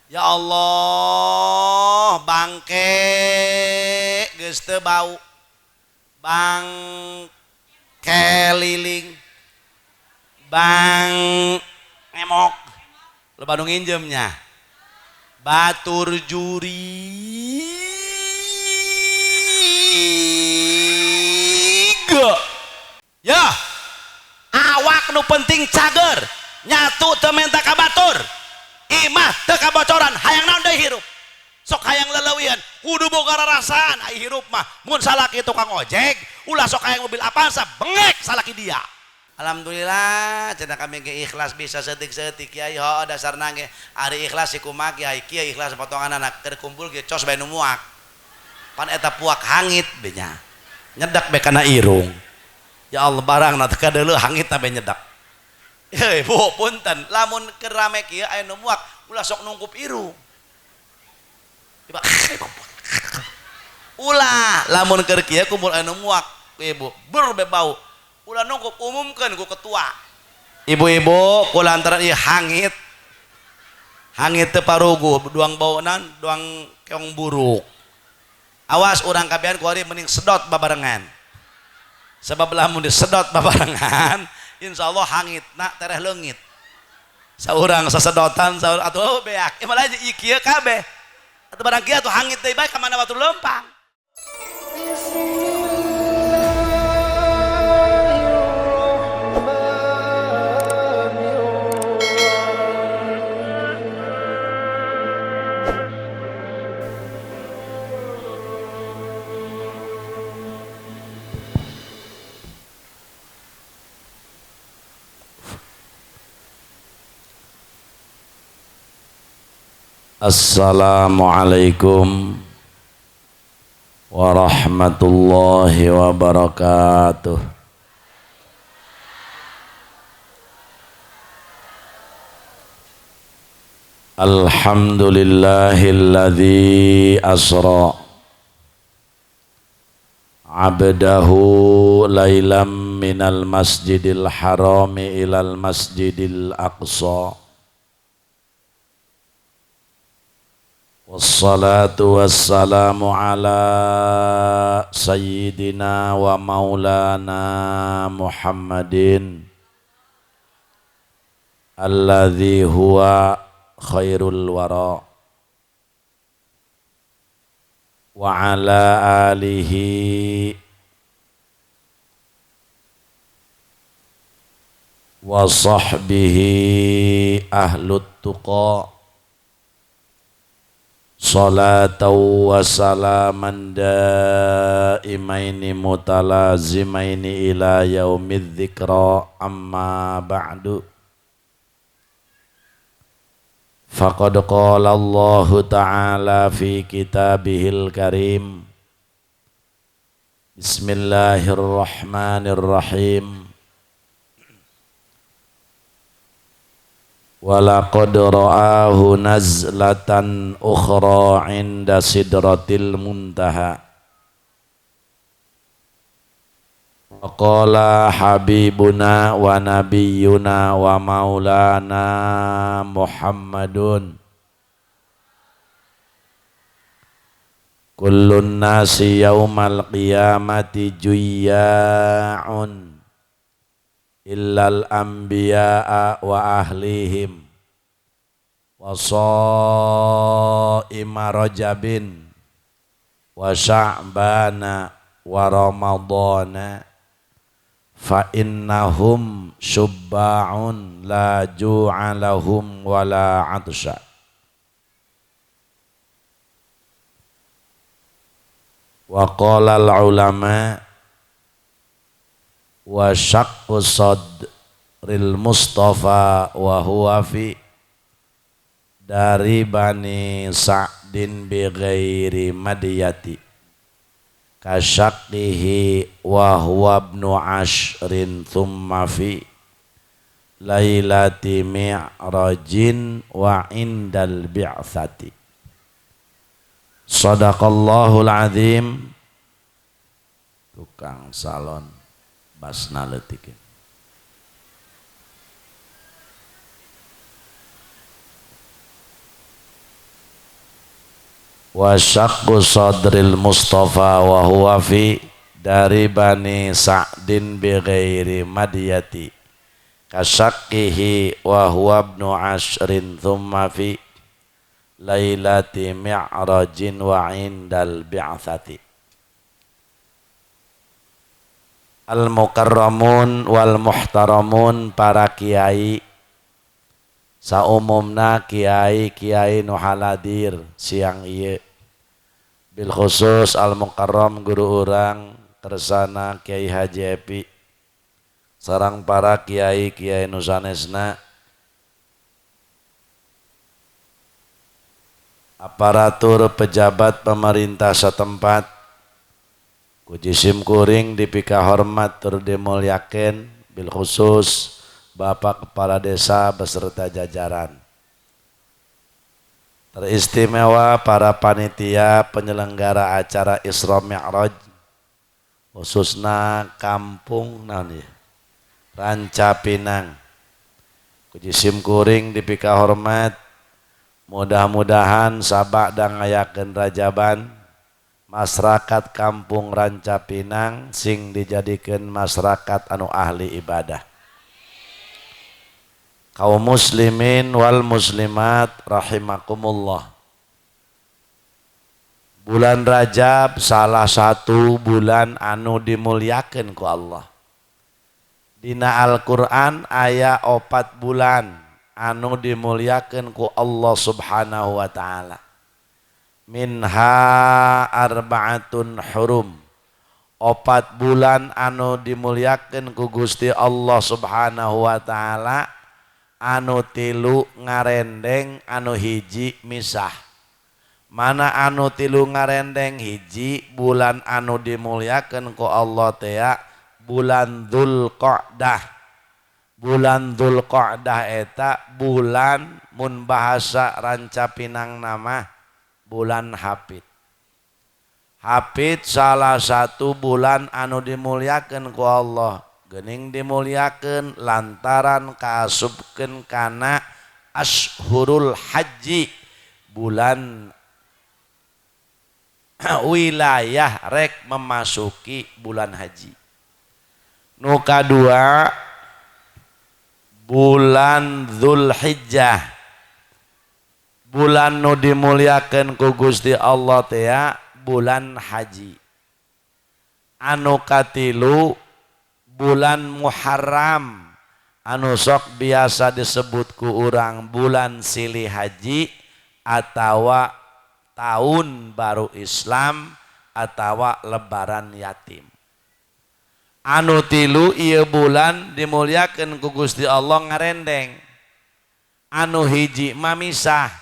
Ya Allah, bangke geus teu bau. Bang keliling. Bang ngemok. Loba nu nginjemnya. Batur juri. Ya. Awak nu penting cager, nyatu teu menta ka batur. Imah teu kabocoran, hayang naon deui hirup. Sok hayang leleuwian, kudu boga rarasaan ai hirup mah. Mun salaki tukang ojek, ulah sok hayang mobil Avanza, bengek salaki dia. Alhamdulillah cenah kami ge ikhlas bisa setik-setik kiai heuh dasarna ge ari ikhlas si kumaha kiai kieu ikhlas potongan anak keur kumpul ge cos bae nu muak. Pan eta puak hangit be nya. Nyedak be kana irung. Ya Allah barangna teh kadeuleu hangit be nyedak. Heuh bu punten lamun keur rame kieu aya nu muak ulah sok nungkup irung. Ulah lamun keur kieu kumpul aya nu muak ibu ber be bau. Ulah nungkup umumkeun ku ketua. Ibu-ibu ku lantaran ieu hangit. Hangit teu paruguh duang baunan duang keong buruk. Awas urang kabehan ku ari mending sedot babarengan. Sebab lamun disedot babarengan insyaallah hangitna tereh leungit. Saurang sasedotan saurang atuh beak. Ieu malah ieu kieu kabeh. Atuh barang kieu atuh hangit deui bae ka mana batur leumpang. Assalamualaikum warahmatullahi wabarakatuh. Alhamdulillahilladzi asra abdahu lailam minal masjidil harami ilal masjidil aqsa. Wassalatu wassalamu ala sayyidina wa maulana Muhammadin alladzi huwa khairul wara wa ala alihi wa sahbihi ahlut tuqa. Salatan wa salaman daimaini mutalazimaini ila yaumidz dzikra amma ba'du. Faqad qala Allahu ta'ala fi kitabihil karim. Bismillahirrahmanirrahim. Walaqad ra'ahu nazlatan ukhra 'inda sidratil muntaha. Qala habibuna wa nabiyyuna wa maulana Muhammadun kullun nasi yaumal qiyamati juyya'un illal anbiya'a wa ahlihim wa sha'ima rajabin wa sya'bana wa ramadana fa innahum syubba'un la ju'a lahum wa la 'atsha. Wa qala al ulama wa syaqqu sadril Mustafa wa huwa fi dari Bani Sa'din bi ghairi madiyati kasyaqqihi wa huwa ibnu ashrin thumma fi lailati mi'rajin wa indal bi'tsati. Sadaqallahul azim. Tukang salon basna leutik. Wa syaqqu sadril Mustafa wa huwa fi dari Bani Sa'din bi ghairi madiyati kasakkihi wa huwa ibnu ashrin thumma fi lailati mi'rajin wa indal bi'atsati. Al mukarramun wal muhtaramun, para kiai saumumna kiai-kiai nu haladir siang ieu, bil khusus al mukarram guru urang kersana Kiai Haji Epi sareng para kiai-kiai nu sanesna, aparatur pejabat pemerintah setempat, ku jisim kuring dipika hormat tur dimulyakeun, bil khusus Bapak Kepala Desa beserta jajaran. Teristimewa para panitia penyelenggara acara Isra Mi'raj, khususna kampung naon ieu Ranca Pinang. Ku jisim kuring dipika hormat, mudah-mudahan sabak dan ngayakeun rajaban masyarakat kampung Ranca Pinang sing dijadikeun masyarakat anu ahli ibadah. Kaum muslimin wal muslimat rahimakumullah. Bulan Rajab salah satu bulan anu dimuliakeun ku Allah. Dina Al-Qur'an aya 4 bulan anu dimuliakeun ku Allah Subhanahu wa taala. Minha arba'atun hurum. 4 bulan anu dimuliakeun ku Gusti Allah Subhanahu wa taala, anu 3 ngarendeng, anu 1 misah. Mana anu 3 ngarendeng? 1 bulan anu dimuliakeun ku Allah teh bulan Dzulqa'dah. Bulan Dzulqa'dah eta bulan mun bahasa Ranca Pinang nama bulan Hafid. Hafid salah satu bulan anu dimuliakeun ku Allah. Geuning dimuliakeun lantaran kaasupkeun kana ashurul haji, bulan wilayah rek memasuki bulan haji. Nu kadua bulan Dzulhijjah, bulan nu dimuliakeun ku Gusti Allah teh bulan haji. Anu katilu bulan Muharram, anu sok biasa disebut ku urang bulan silih haji atawa tahun baru Islam atawa lebaran yatim. Anu 3 ieu bulan dimuliakeun ku Gusti Allah ngarendeng. Anu 1 mah misah.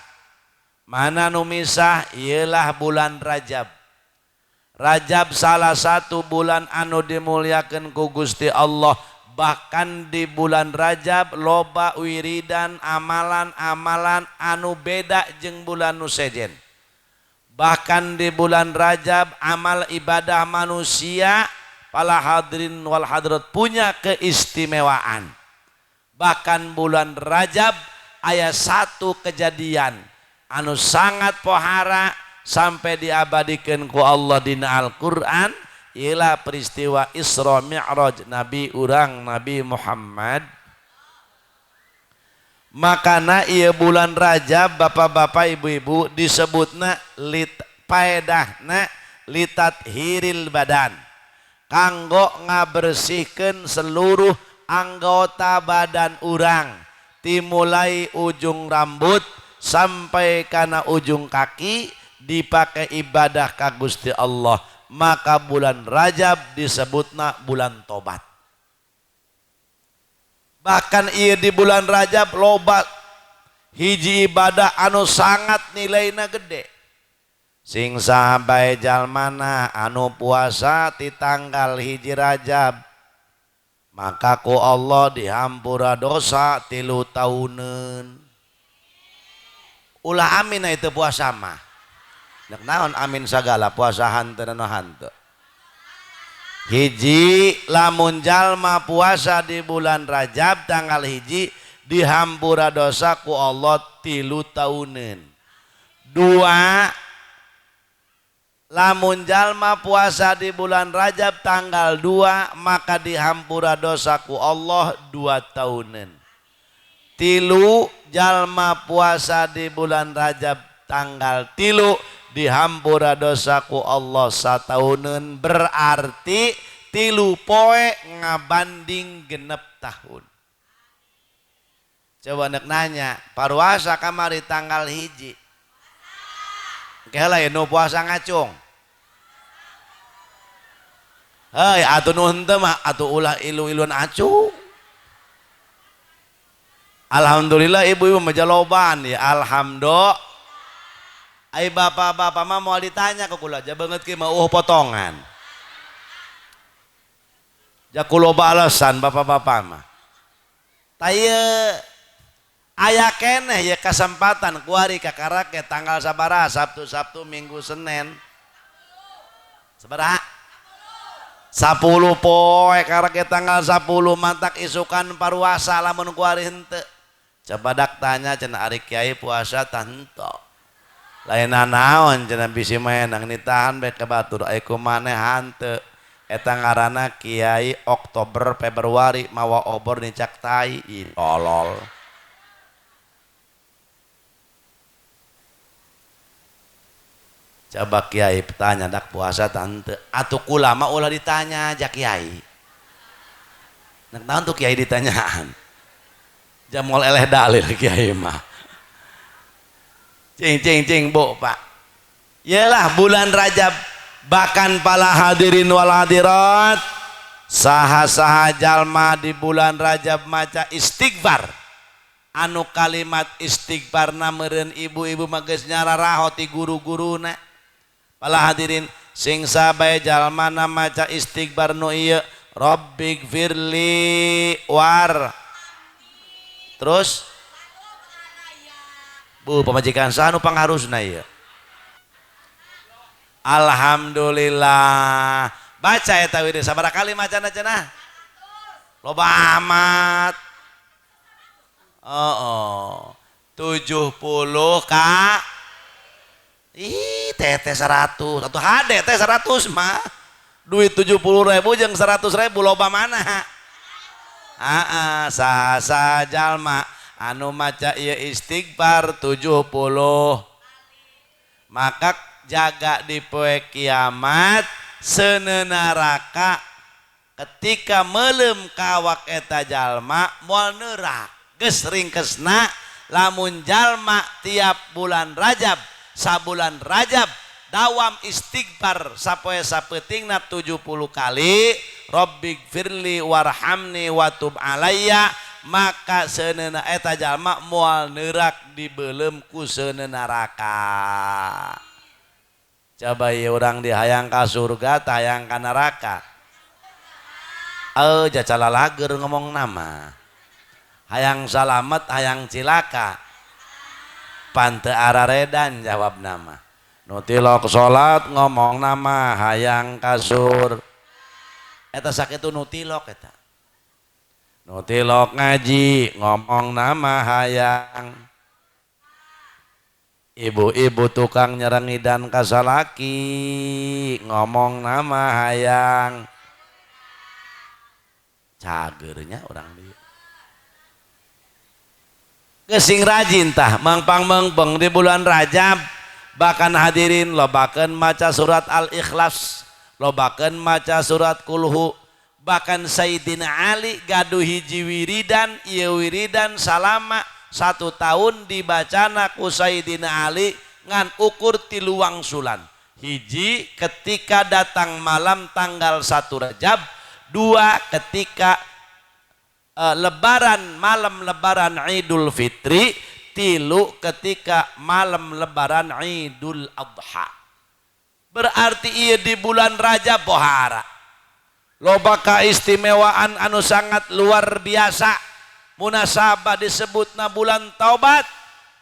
Mana nu misah? Ieulah bulan Rajab. Rajab salah satu bulan anu dimuliakeun ku Gusti Allah. Bahkan di bulan Rajab loba wiridan amalan-amalan anu beda jeung bulan nu sejen. Bahkan di bulan Rajab amal ibadah manusia para hadirin wal hadirat punya keistimewaan. Bahkan bulan Rajab aya satu kejadian anu sangat pohara sampai diabadikan ku Allah dina Al-Qur'an, ialah peristiwa Isra Mi'raj Nabi urang Nabi Muhammad. Makana ieu bulan Rajab bapak-bapak ibu-ibu disebutna lit paedahna litathiril badan, kanggo ngabersihkeun seluruh anggota badan urang timulai ujung rambut sampai kana ujung kaki dipakai ibadah ka Gusti Allah. Maka bulan Rajab disebutna bulan tobat. Bahkan ieu di bulan Rajab loba hiji ibadah anu sangat nilaina gede. Sing sahabae jalmana anu puasa ti tanggal 1 Rajab, maka ku Allah dihampura dosa 3 tahuneun. Ulah amin itu puasa mah. Nek naon amin sagala puasa hanteu anu hanteu. 1 lamun jalma puasa di bulan Rajab tanggal 1 dihampura dosa ku Allah 3 tahuneun. 2 Lamun jalma puasa di bulan Rajab tanggal 2 maka dihampura dosaku Allah 2 tahunan. 3 jalma puasa di bulan Rajab tanggal 3 dihampura dosaku Allah 1 tahunan, berarti 3 poe ngabanding 6 tahun. Coba nek nanya, paruasa kamari tanggal 1. Kela ya nu puasa ngacung. Hei, atuh nu henteu mah atuh ulah ilu-iluan acung. Alhamdulillah ibu-ibu mah jaloban ya, alhamdulillah. Ai bapak-bapak mah moal ditanya ke kula, ja beungeut ki mah eueuh potongan. Ja kuloba alasan bapak-bapak mah. Tah ieu aya keneh ya kesempatan kuari kakarake tanggal sabaraha, Sabtu, Minggu, Senin. Sabaraha? 10 poe karake tanggal 10 mantak isukan paruasa lamun kuari henteu. Coba dak tanya cenah ari kiai puasa tah henteu. Lain naon cenah bisi menang nitahan bae ka batur ai kumaneh hanteu. Eta ngaranna kiai Oktober Februari mawa obor nicak tai tolol. Coba kiai tanya dak puasa tante atuh kula mah ulah ditanya aja kiai. Nek naon tuh kiai ditanyaan. Jamol eleh dalil kiai mah. Cing cing cing bu pak. Yalah bulan Rajab bahkan pala hadirin wal hadirat saha-saha jalma di bulan Rajab maca istighfar. Anu kalimat istighfarna meureun ibu-ibu mah geus nyararaho ti guru-guruna. Pala hadirin sing sabae jalma na maca istighfar nu ieu Rabbighfirli war. Terus bu pamajikan saha nu pangharusna ieu? Alhamdulillah. Baca eta wirid sabaraha kali macana cenah? Loba amat. Oh, 70 kak. Ih, teh 100 atau HD teh 100 mah. Duit 70.000 jeung 100.000 loba mana? Heeh, saha jalma anu maca ieu istighfar 70 maka jaga di poe kiamat seuneu neraka ketika meuleum kawak eta jalma moal neurak. Geus ringkesna lamun jalma tiap bulan Rajab sabulan Rajab dawam istighfar sapoe sapeutingna 70 kali Rabbighfirli warhamni watub alayya maka seuneuna eta jalma moal neurak dibeuleum ku seuneu neraka. Coba ieu urang dihayang ka surga tah hayang ka neraka. Jacala lager ngomong nama. Hayang salamet hayang cilaka. Pante araredan jawab nama. Nu tilok salat ngomong nama hayang kasur. Eta sakitu nu tilok eta. Nu tilok ngaji ngomong nama hayang. Ibu-ibu tukang nyerengidan kasalaki ngomong nama hayang. Cagernya orang dia. Gesing rajin tah mangpang mengpeng di bulan Rajab bahkan hadirin lobakeun maca surat Al-Ikhlas, lobakeun maca surat Kulhu, bahkan Sayyidina Ali gaduh hiji wiridan, ieu wiridan salama 1 tahun dibacana ku Sayyidina Ali ngan ukur 3 wangsulan. Hiji ketika datang malam tanggal 1 Rajab, 2 ketika lebaran malam lebaran Idul Fitri, 3 ketika malam lebaran Idul Adha. Berarti ia di bulan Rajab pohara loba kaistimewaan anu sangat luar biasa. Munasabah disebutna bulan taubat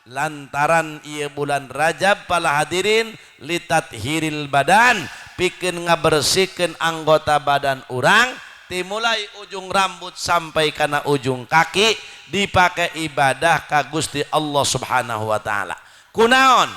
lantaran ia bulan Rajab pala hadirin litathiril badan pikeun ngabersihkeun anggota badan urang dimulai ujung rambut sampai kana ujung kaki dipakai ibadah ka Gusti Allah Subhanahu wa taala. Kunaon?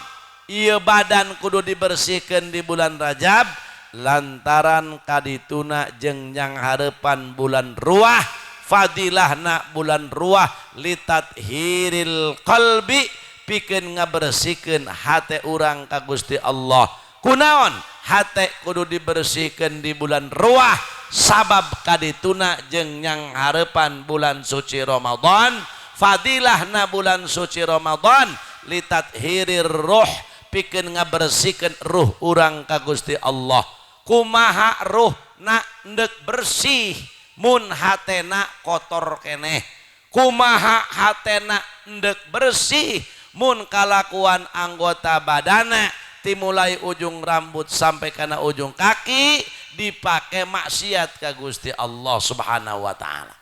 Ieu badan kudu dibersihkeun di bulan Rajab lantaran kadituna jeung nyanghareupan bulan ruah fadilahna bulan ruah litathiril qalbi pikeun ngabersihkeun hate urang ka Gusti Allah. Kunaon hate kudu dibersihkeun di bulan ruah sabab kadituna jeung nyanghareupan bulan suci Ramadan fadilahna bulan suci Ramadan litathirir ruh pikeun ngabersihkeun ruh urang ka Gusti Allah. Kumaha ruhna endek bersih mun hatena kotor keneh, kumaha hatena endek bersih mun kalakuan anggota badana timulai ujung rambut sampai kana ujung kaki dipake maksiat ka Gusti Allah Subhanahu wa taala.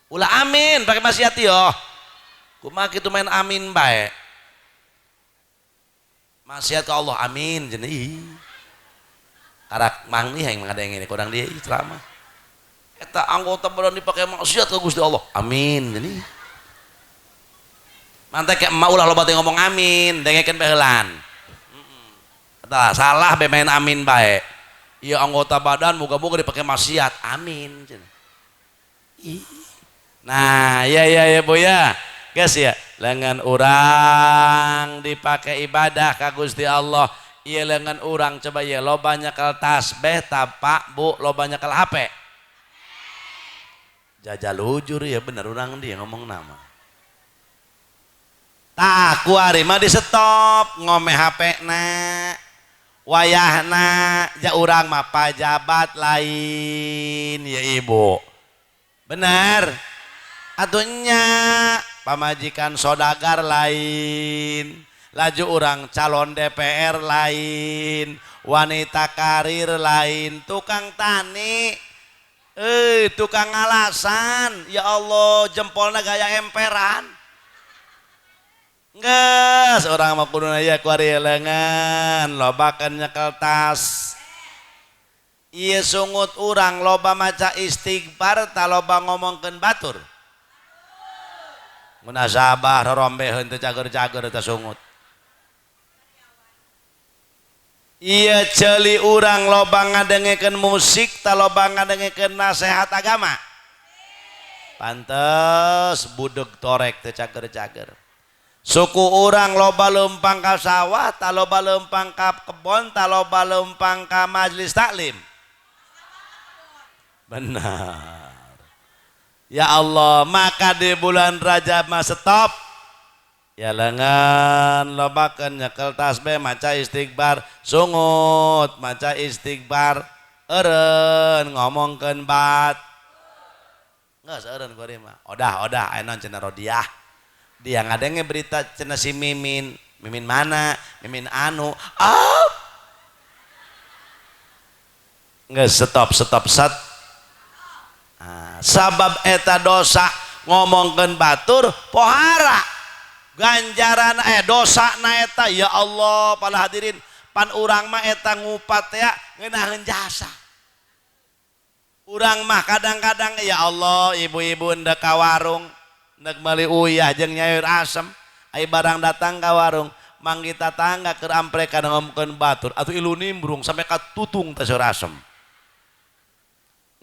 Ulah amin pake maksiat yo. Kumaha kitu main amin bae. Maksiat ka Allah amin cenah ih. Karak mang nih yang ngadengin kurang dia ih ceramah. Eta anggota badan dipake maksiat ka Gusti Allah. Amin cenah. Mantek kayak emak ulah loba teh ngomong amin, dengekeun bae. Tah salah be main amin bae. Ieu anggota badan moga-moga dipake maksiat. Amin cenah. Ih. Nah, ya ya ya Bu ya. Guys ya, lengan urang dipake ibadah ka Gusti Allah. Ieu lengan urang coba ya loba nyekel tasbih tapak Bu, loba nyekel HP. Jajal ujur ya bener urang dia ngomong nama. Tah kuari mah di stop ngome HP na. Wayahna ja urang mah pajabat lain ya Ibu. Bener. Atunya pamajikan sodagar lain, laju orang calon DPR lain, wanita karir lain, tukang tani, tukang alasan, ya Allah jempolna gaya emperan. Geus urang mah kudu aya kuari lengan, lobakeun nyekel tas. Ieu sungut urang loba maca istighfar ta loba ngomongkeun batur. Munasabah rorombeheun teu cager-cager teh sungut. Ieu ceuli urang loba ngadengekeun musik ta loba ngadengekeun nasehat agama. Pantes budeg torek teu cager-cager. Suku urang loba leumpang ka sawah ta loba leumpang ka kebon ta loba leumpang ka majelis taklim. Benar. Ya Allah, maka di bulan Rajab mah stop. Ya lengan lobakeun nyekel tasbih maca istighfar, sungut maca istighfar, eureun ngomongkeun bat. Geus eureun kuari mah. Odah odah aya naon cenah Rodiah. Dia ngadenge berita cenah si Mimin, Mimin mana? Mimin anu. Ah. Geus stop stop sat. Nah, sabab eta dosa ngomongkeun batur pohara ganjaran dosa na eta ya Allah para hadirin pan urang mah eta ngupat ya ngeunaheun jasa urang mah kadang-kadang ya Allah ibu-ibu ndek ka warung ndek meuli uyah jeung nyayur asem ai barang datang ka warung manggih tatangga keur amprekan ngomongkeun batur atuh ilu nimbrung sampai ka tutung teh sayur asem.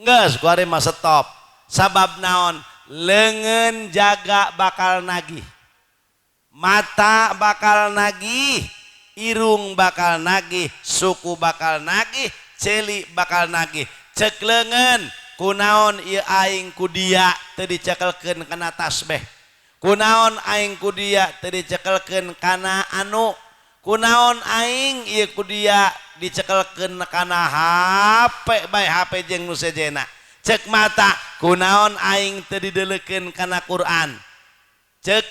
Geus kuari mah stop. Sabab naon? Leungeun jaga bakal nagih. Mata bakal nagih, irung bakal nagih, suku bakal nagih, ceuli bakal nagih. Cek leungeun kunaon ieu aing ku dia teu dicekelkeun kana tasbih. Kunaon aing ku dia teu dicekelkeun kana anu. Kunaon aing ieu ku dia dicekelkeun kana HP bae HP jeung nu sejena. Cek mata kunaon aing teu dideulekeun kana Quran. Cek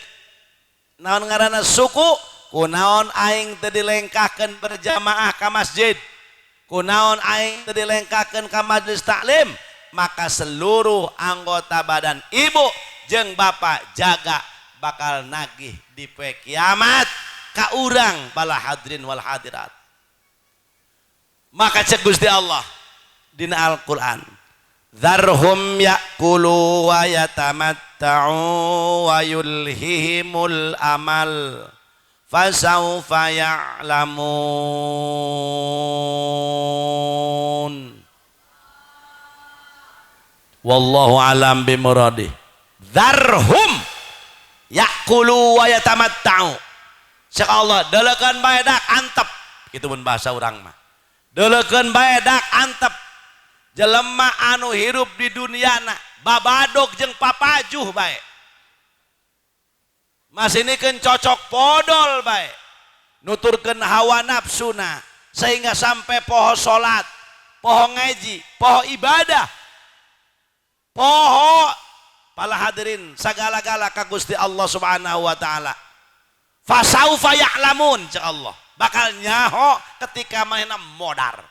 naon ngaranna suku kunaon aing teu dilengkahkeun berjamaah ka masjid. Kunaon aing teu dilengkahkeun ka majelis taklim. Maka seluruh anggota badan ibu jeung bapak jaga bakal nagih di poe kiamat ka urang bala hadirin wal hadirat. Maka cek Gusti Allah dina Al-Qur'an, dzarhum ya'kulu wa yatamatta'u wa yulhihimul amal Fasaufa ya'lamun. Wallahu alam bimuradi. Dzarhum ya'kulu wa yatamatta'u. Cek Allah, delekeun bae dak antep. Kitu mun bahasa urang mah. Delekeun bae dak antep. Jelema anu hirup di duniana babadog jeung papajuh bae. Masinikeun cocok podol bae. Nuturkeun hawa nafsuna sehingga sampai poho salat, poho ngaji, poho ibadah, poho pala hadirin sagala-gala ka Gusti Allah Subhanahu wa taala. Fasaufa ya'lamun, cek Allah. Bakal nyaho ketika manehna modar.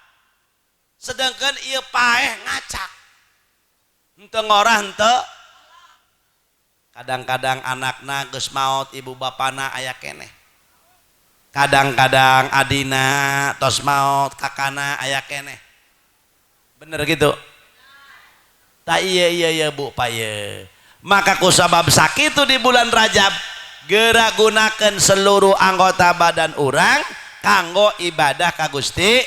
Sedangkan ieu paeh ngacak. Henteu ngorah henteu. Kadang-kadang anakna geus maot, ibu bapana aya keneh. Kadang-kadang adina tos maot, kakana aya keneh. Bener gitu? Tak iya iya iya bu paye. Maka kusabab sakitu di bulan Rajab geura gunakeun seluruh anggota badan urang kanggo ibadah ka Gusti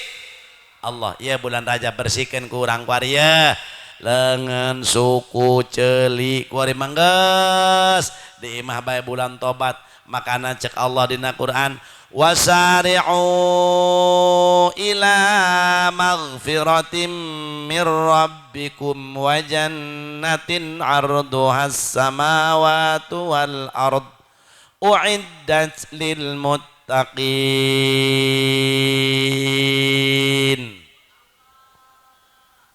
Allah. Iya bulan Rajab bersihkeun ku urang kuari ye. Lengan suku ceuli kuari manggeus di imah bae bulan tobat. Makana cek Allah dina Quran, wasari'u ila maghfiratim mir rabbikum wa jannatin 'arduhas samawati wal ard uiddat lil muttaqin.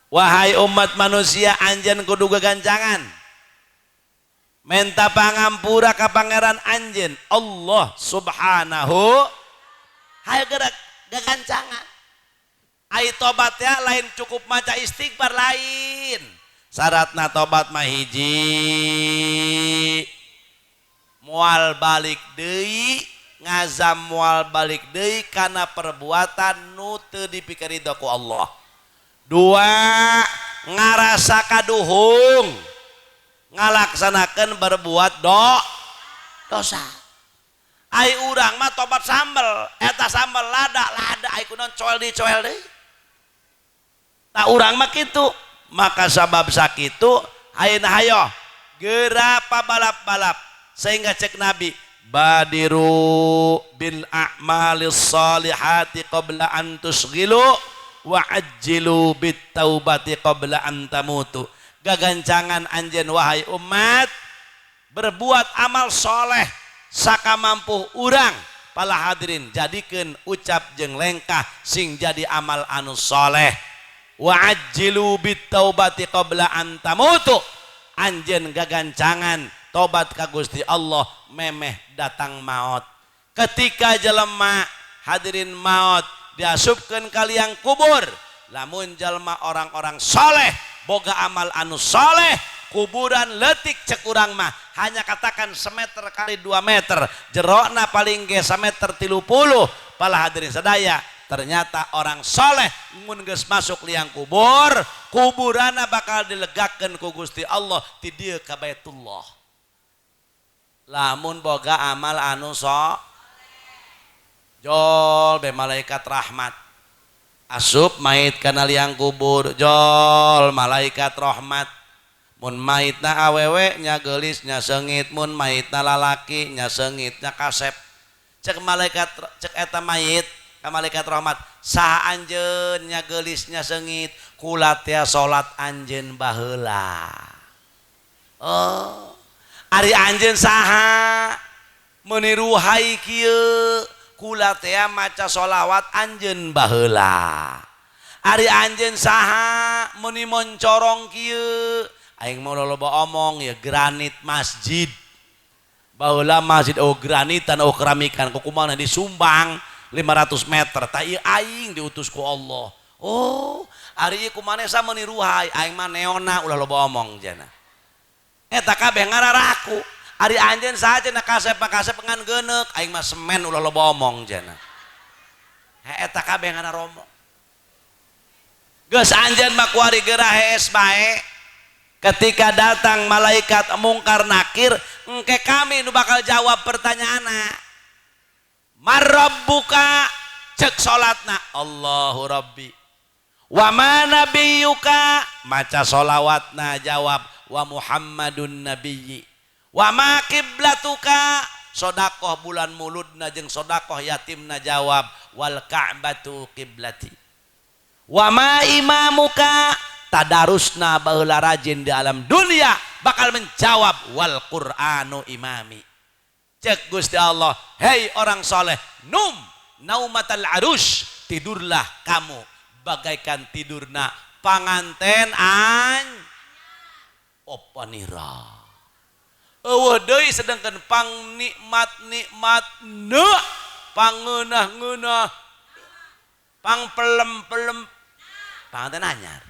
Wahai umat manusia, anjeun kudu gagancangan menta pangampura ka pangeran anjeun Allah Subhanahu. Hayo gerak gagancangan. Ai tobat ya lain cukup maca istighfar, lain. Syaratna tobat mah hiji, moal balik deui, ngazam moal balik deui kana perbuatan nu teu dipikeridho ku Allah. Dua, ngarasa kaduhung ngalaksanakeun berbuat dosa. Ai urang mah tobat sambel, eta sambel lada lada ai kunaon coel deui coel deui. Tah urang mah kitu. Maka sabab sakitu ayeuna hayo geura pabalap-balap sehingga cek Nabi, badiru bil a'malis solihati qabla an tusghilu wa ajjilu bit taubati qabla an tamutu. Gagancangan anjeun wahai umat berbuat amal soleh sakamampuh urang. Pala hadirin, jadikeun ucap jeung lengkah sing jadi amal anu soleh. Wa ajjilu bit taubati qabla an tamutu. Anjeun gagancangan tobat ka Gusti Allah memeh datang maot. Ketika jelema hadirin maot diasupkeun ka liang kubur, lamun jelema orang-orang soleh boga amal anu soleh, kuburan leutik cek urang mah hanya katakan semeter kali 2 meter, jerokna paling ge 1,30 meter. Pala hadirin sadaya, ternyata orang soleh mun geus masuk liang kubur, kuburana bakal dilegakeun ku Gusti Allah ti dieu ka Baitullah. Lamun boga amal anu jol be malaikat rahmat asup mayit kana liang kubur, jol malaikat rahmat. Mun mayitna awewe nya geulis nya seungit, mun mayitna lalaki nya seungit nya kasep. Cek malaikat, cek eta mayit ka malaikat rahmat, saha anjeun nya geulis nya seungit, kula teh salat anjeun baheula. Oh, ari anjeun saha meuni ruhai kieu, kula teh maca sholawat anjeun baheula. Ari anjeun saha meuni moncorong kieu, aing mau loba omong ya granit masjid. Baheula masjid oh granitan oh keramikan kukumana disumbang 500 meter tah ieu aing diutus ku Allah. Oh, ari ieu kumaneh sa meuni ruhai, aing mah neona ulah loba omong jana. Eta kabeh ngararaku. Ari anjeun saha cenah kasep kasep ngan geuneuk, aing mah semen ulah loba omong jana. Eta kabeh ngararomo. Geus anjeun mah kuari geura hees bae. Ketika datang malaikat mungkar nakir, engke kami nu bakal jawab pertanyaanna. Marabbuka cek salatna Allahu Rabbi. Wa ma nabiyuka maca solawatna jawab wa Muhammadun nabiyyi. Wa ma kiblatuka sodakoh bulan muludna jeung sodakoh yatimna jawab wal ka'batu kiblati. Wa ma imamuka tadarusna baheula rajin di alam dunia bakal menjawab wal Qur'anu imami. Cek Gusti Allah, hei orang soleh, num naumatal arus, tidurlah kamu bagaikan tidurna panganten an opanira. Eueuh deui sedengkeun pang nikmat-nikmat ne, pangeunah-ngeunah, pang pelem-pelem panganten anyar.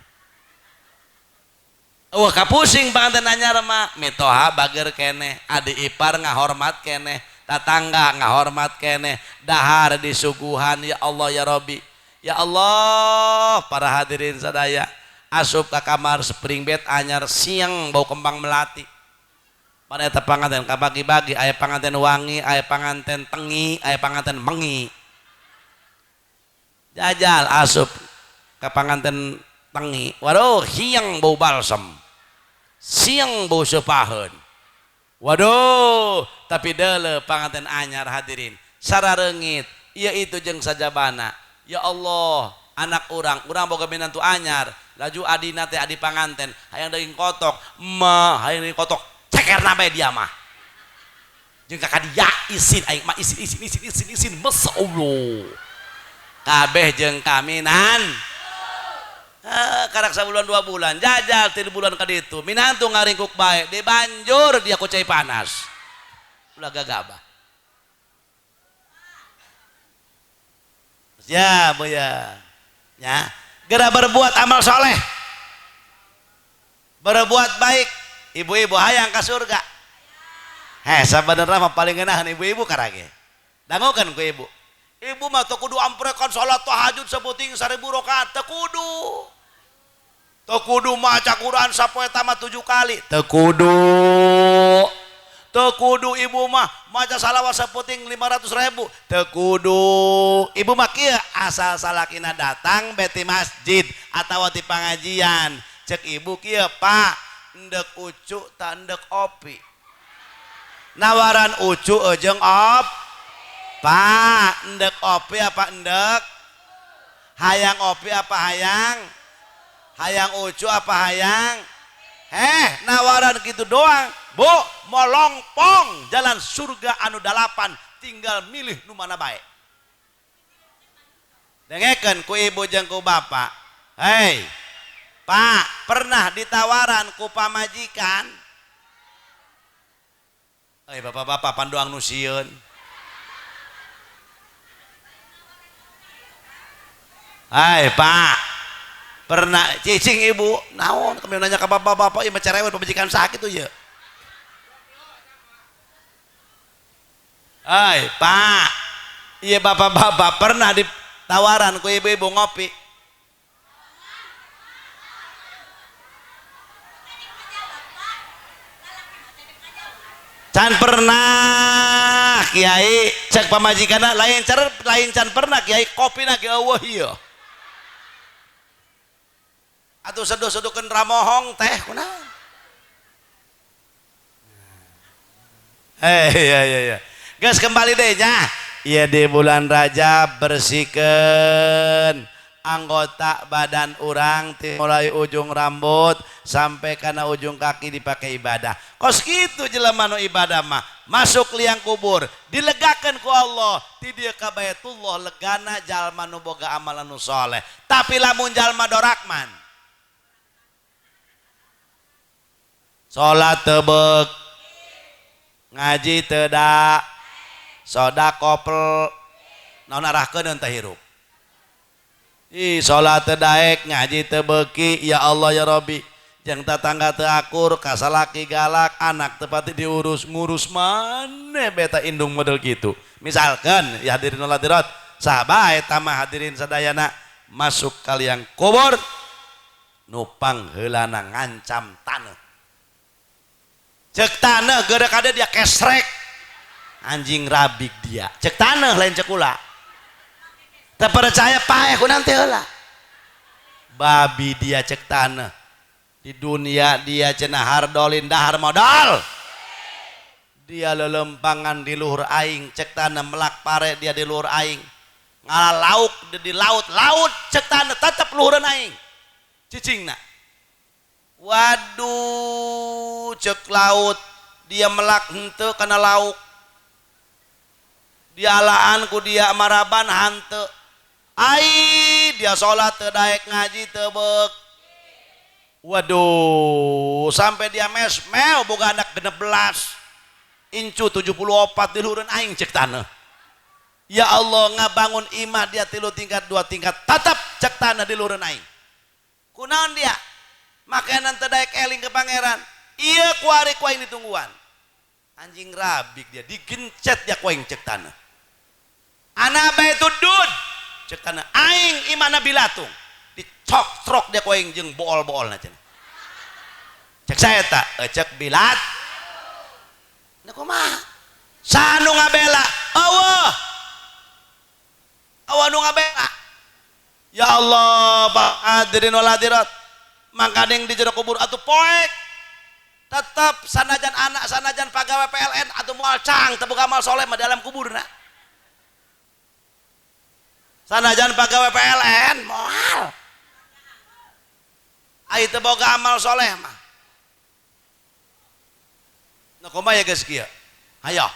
Wah kapusing panganten anyar mah mitoha bager keneh, adik ipar ngahormat keneh, tatangga ngahormat keneh, dahar disuguhan ya Allah ya Rabbi. Ya Allah para hadirin sadaya asup ka kamar spring bed anyar siang bau kembang melati. Mana eta panganten kabagi-bagi, aya panganten wangi, aya panganten tengi, aya panganten mengi. Jajal asup ka panganten tengi, waduh siang bau balsem, siang bau sepaheun, waduh tapi deuleu panganten anyar hadirin sarareungit ieu itu jeung sajabana. Ya Allah anak urang, urang boga minantu anyar, laju adina teh adi panganten hayang daging kotok, mah hayang daging kotok cekerna bae dia mah jeung kakak dia isin aing mah isin isin isin isin isin masyaallah kabeh jeung kaminan. Karak sabulan 2 bulan jajal 3 bulan ka ditu minantu ngaringkuk bae dibanjur dia ku cai panas ulah gagabah ya bu ya ya geura berbuat amal soleh, berbuat baik, ibu-ibu hayang ka surga. Heh sabenerna mah paling ngeunaheun ibu-ibu karage dangukeun ku ibu. Ibu mah teu kudu amprekan salat tahajud saputing 1000 rakaat teu kudu. Teu kudu maca Quran sapoe tamat 7 kali teu kudu. Teu kudu ibu mah maca salawat saputing 500.000 teu kudu. Ibu mah kieu asal salakina datang beti masjid atawa ti pangajian cek ibu kieu Pak endek ucu ta endek opi. Nawaran ucu jeung op. Pak endek opi apa endek? Hayang opi apa hayang? Hayang ucu apa hayang? Heh nawaran gitu doang bu molongpong jalan surga anu 8 tinggal milih nu mana bae. Dengekeun ku ibu jeung ku bapak. Hei Pak pernah ditawaran ku pamajikan? Hei bapak-bapak pandoang nu sieun. Hai Pak pernah cicing ibu naon kami nanya ke bapak-bapak ieu mah cerewet pamajikan sakit tuh ya. Hai Pak iya bapak-bapak pernah ditawaran ku ibu-ibu ngopi? Can pernah kiai cek pamajikanna lain cer lain can pernah kiai kopina ge eueuh ieu. Atuh seduh-seduhkeun ramohong teh kunaon? Hei ya ya ya. Geus kembali deh nya. Ieu di bulan Rajab bersihkeun anggota badan urang mulai ujung rambut sampai kana ujung kaki dipakai ibadah. Kos kitu jelema nu ibadah mah masuk liang kubur dilegakeun ku Allah ti dieu ka Baitullah legana jalma nu boga amalan nu soleh. Tapi lamun jalma dorakman salat teu beuk, ngaji teu da, sedekah pel, naon arahkeun teh hirup. Ih salat teu daek, ngaji teu beuki, ya Allah ya Rabbi. Jeung tatangga teu akur, ka salaki galak, anak teu pati diurus, ngurus maneh beta indung model kitu. Misalkan ya hadirin wal hadirat, saha bae mah hadirin sadayana masuk kaliang kubur nu pangheulana ngancam taneuh. Cek tanah gara kada dia kesrek. Anjing rabik dia, cek tanah, lain cek kula. Tak percaya, paeh ku nanti heula. Babi dia, cek tanah. Di dunia dia cenah hardolin, dahar modal. Dia lelempangan di luhur aing, cek tanah. Melak pare dia di luhur aing, ngala lauk di laut laut, cek tanah, tetap luhuran aing cicingna. Waduh, cek laut, dia melak henteu kana lauk, dialaan ku dia maraban hanteu. Ai dia sholat teu daek, ngaji teu beuk. Waduh, sampai dia mes meo boga anak 16, incu 74 di luhureun aing, cek tanah. Ya Allah, ngabangun imah dia tilu tingkat, dua tingkat, tetap cek tanah di luhureun aing. Kunaon dia makanan teu daek eling ke pangeran? Iya, kuari ku aing ditungguan. Anjing rabik dia, digencet dia ku aing, cek tanah. Ana baitud dud, cek tanah, aing imahna bilatung, dicok trok dia ku aing jeung bool-bool na cenah. Cek saya tak cek bilat. Nah, kumaha sanu ngabela? Eueuh, eueuh nu ngabela. Ya Allah, Pak, hadirin wal hadirat, mangkaning di jero kubur atuh poek tetap, sanajan anak, sanajan pegawai PLN atau moal cang teu boga amal soleh mah dalam kuburna. Sanajan pegawai PLN moal, ai teu boga amal soleh mah. Nah, kumaha ya geus kieu? Hayo,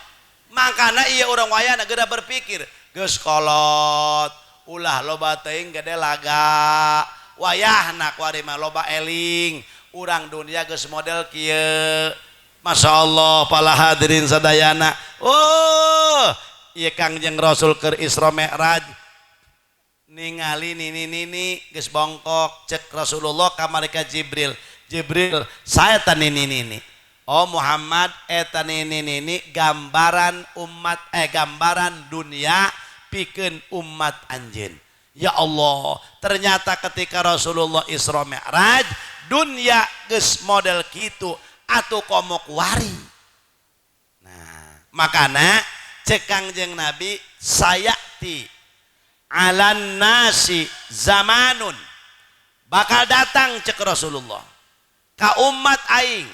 makana ieu urang wayahna geura berpikir. Geus kolot, ulah loba teuing gede laga. Wayahna kuari mah loba eling, urang dunia geus model kieu. Masya Allah, para hadirin sadayana. Oh, ieu Kangjeng Rasul keur Isra Mi'raj ningali nini nini geus bongkok. Cek Rasulullah ka malaikat Jibril, "Jibril, saya tan nini nini." "Oh Muhammad, eta nini nini gambaran umat, gambaran dunia pikeun umat anjeun." Ya Allah, ternyata ketika Rasulullah Isra Mi'raj dunia geus model kitu, atuh komo kuari. Nah, makana cek Kangjeng Nabi, sayati alan nasi zamanun, bakal datang cek Rasulullah ka umat aing,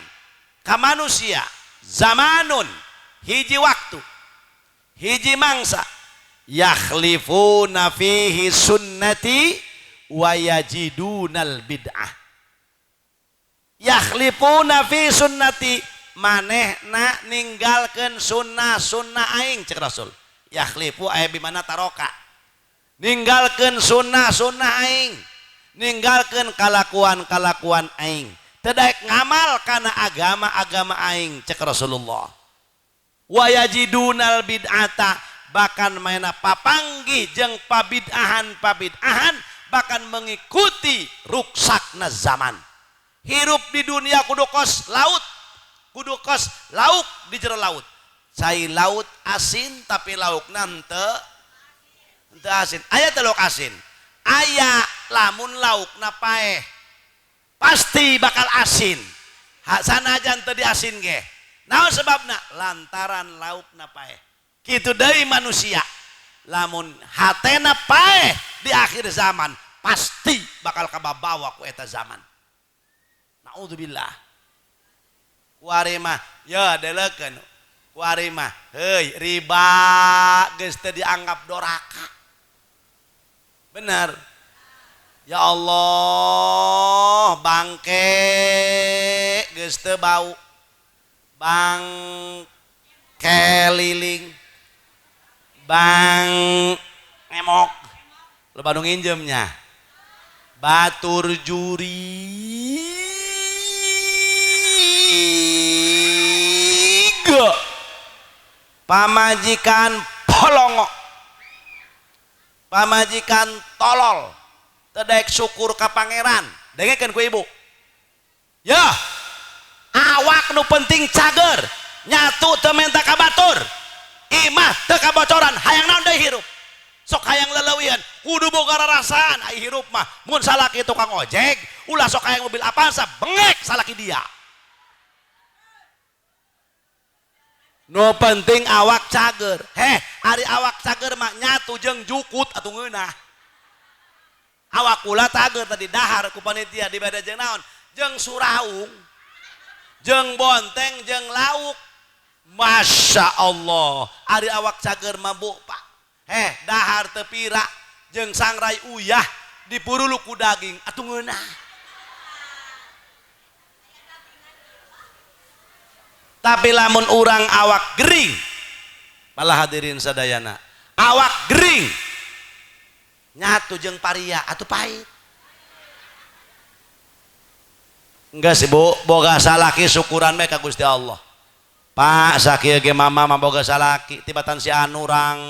ka manusia, zamanun, hiji waktu, hiji mangsa, yakhlifuna fihi sunnati wa yajidunal bid'ah. Yakhlifuna fi sunnati, manehna ninggalkeun sunnah sunnah aing, cek Rasul. Yakhlifu aya bimana taroka, ninggalkeun sunnah sunnah aing, ninggalkeun kalakuan-kalakuan aing, teu daek ngamal kana agama-agama aing, cek Rasulullah. Wa yajidunal bid'ata, bahkan mainna papanggih jeung pabid'ahan-pabid'ahan, bahkan mengikuti ruksakna zaman. Hirup di dunia kudu kos laut, kudu kos lauk di jero laut. Cai laut asin, tapi lauk nante henteu asin. Aya teh lauk asin? Aya, lamun laukna paeh pasti bakal asin, sanajan teu diasin ge. Naon sebabna? Lantaran laukna paeh. Kitu deui manusia, lamun hatena paeh di akhir zaman pasti bakal kababawa ku eta zaman. Naudzubillah. Kuari mah ya deleukeun, kuari mah heuy, riba geus teu dianggap doraka. Bener ya Allah, bangke geus teu bau, bang keliling, bang ngemok, loba nu nginjemnya, batur juri. Pamajikan polongo, pamajikan tolol, teu daek syukur ka pangeran. Dengekeun ku ibu ya, awak nu penting cager, nyatu teu menta ka batur, imah teu kabocoran, hayang naon deui hirup? Sok hayang leleuwihan, kudu boga rarasaan. Ai hirup mah mun salaki tukang ojek, ulah sok hayang mobil Avanza, bengek salaki dia. Nu penting awak cager. Heh, ari awak cager mah nyatu jeung jukut atuh ngeunah. Awak kula cager tadi dahar ku panitia dibeda jeung naon? Jeung suraung. Jeung bonteng jeung lauk. Masya Allah, ari awak cager mah bu Pak. Heh, dahar teu pira jeung sangrai uyah dipuruluk ku daging atuh ngeunah. Tapi lamun urang awak gering, malah hadirin sadayana, awak gering nyatu jeung paria atuh pahit. Enggak sih bu, boga salaki syukuran bae ka Gusti Allah. Pak sakieu ge mama mah boga salaki tibatan si anu rang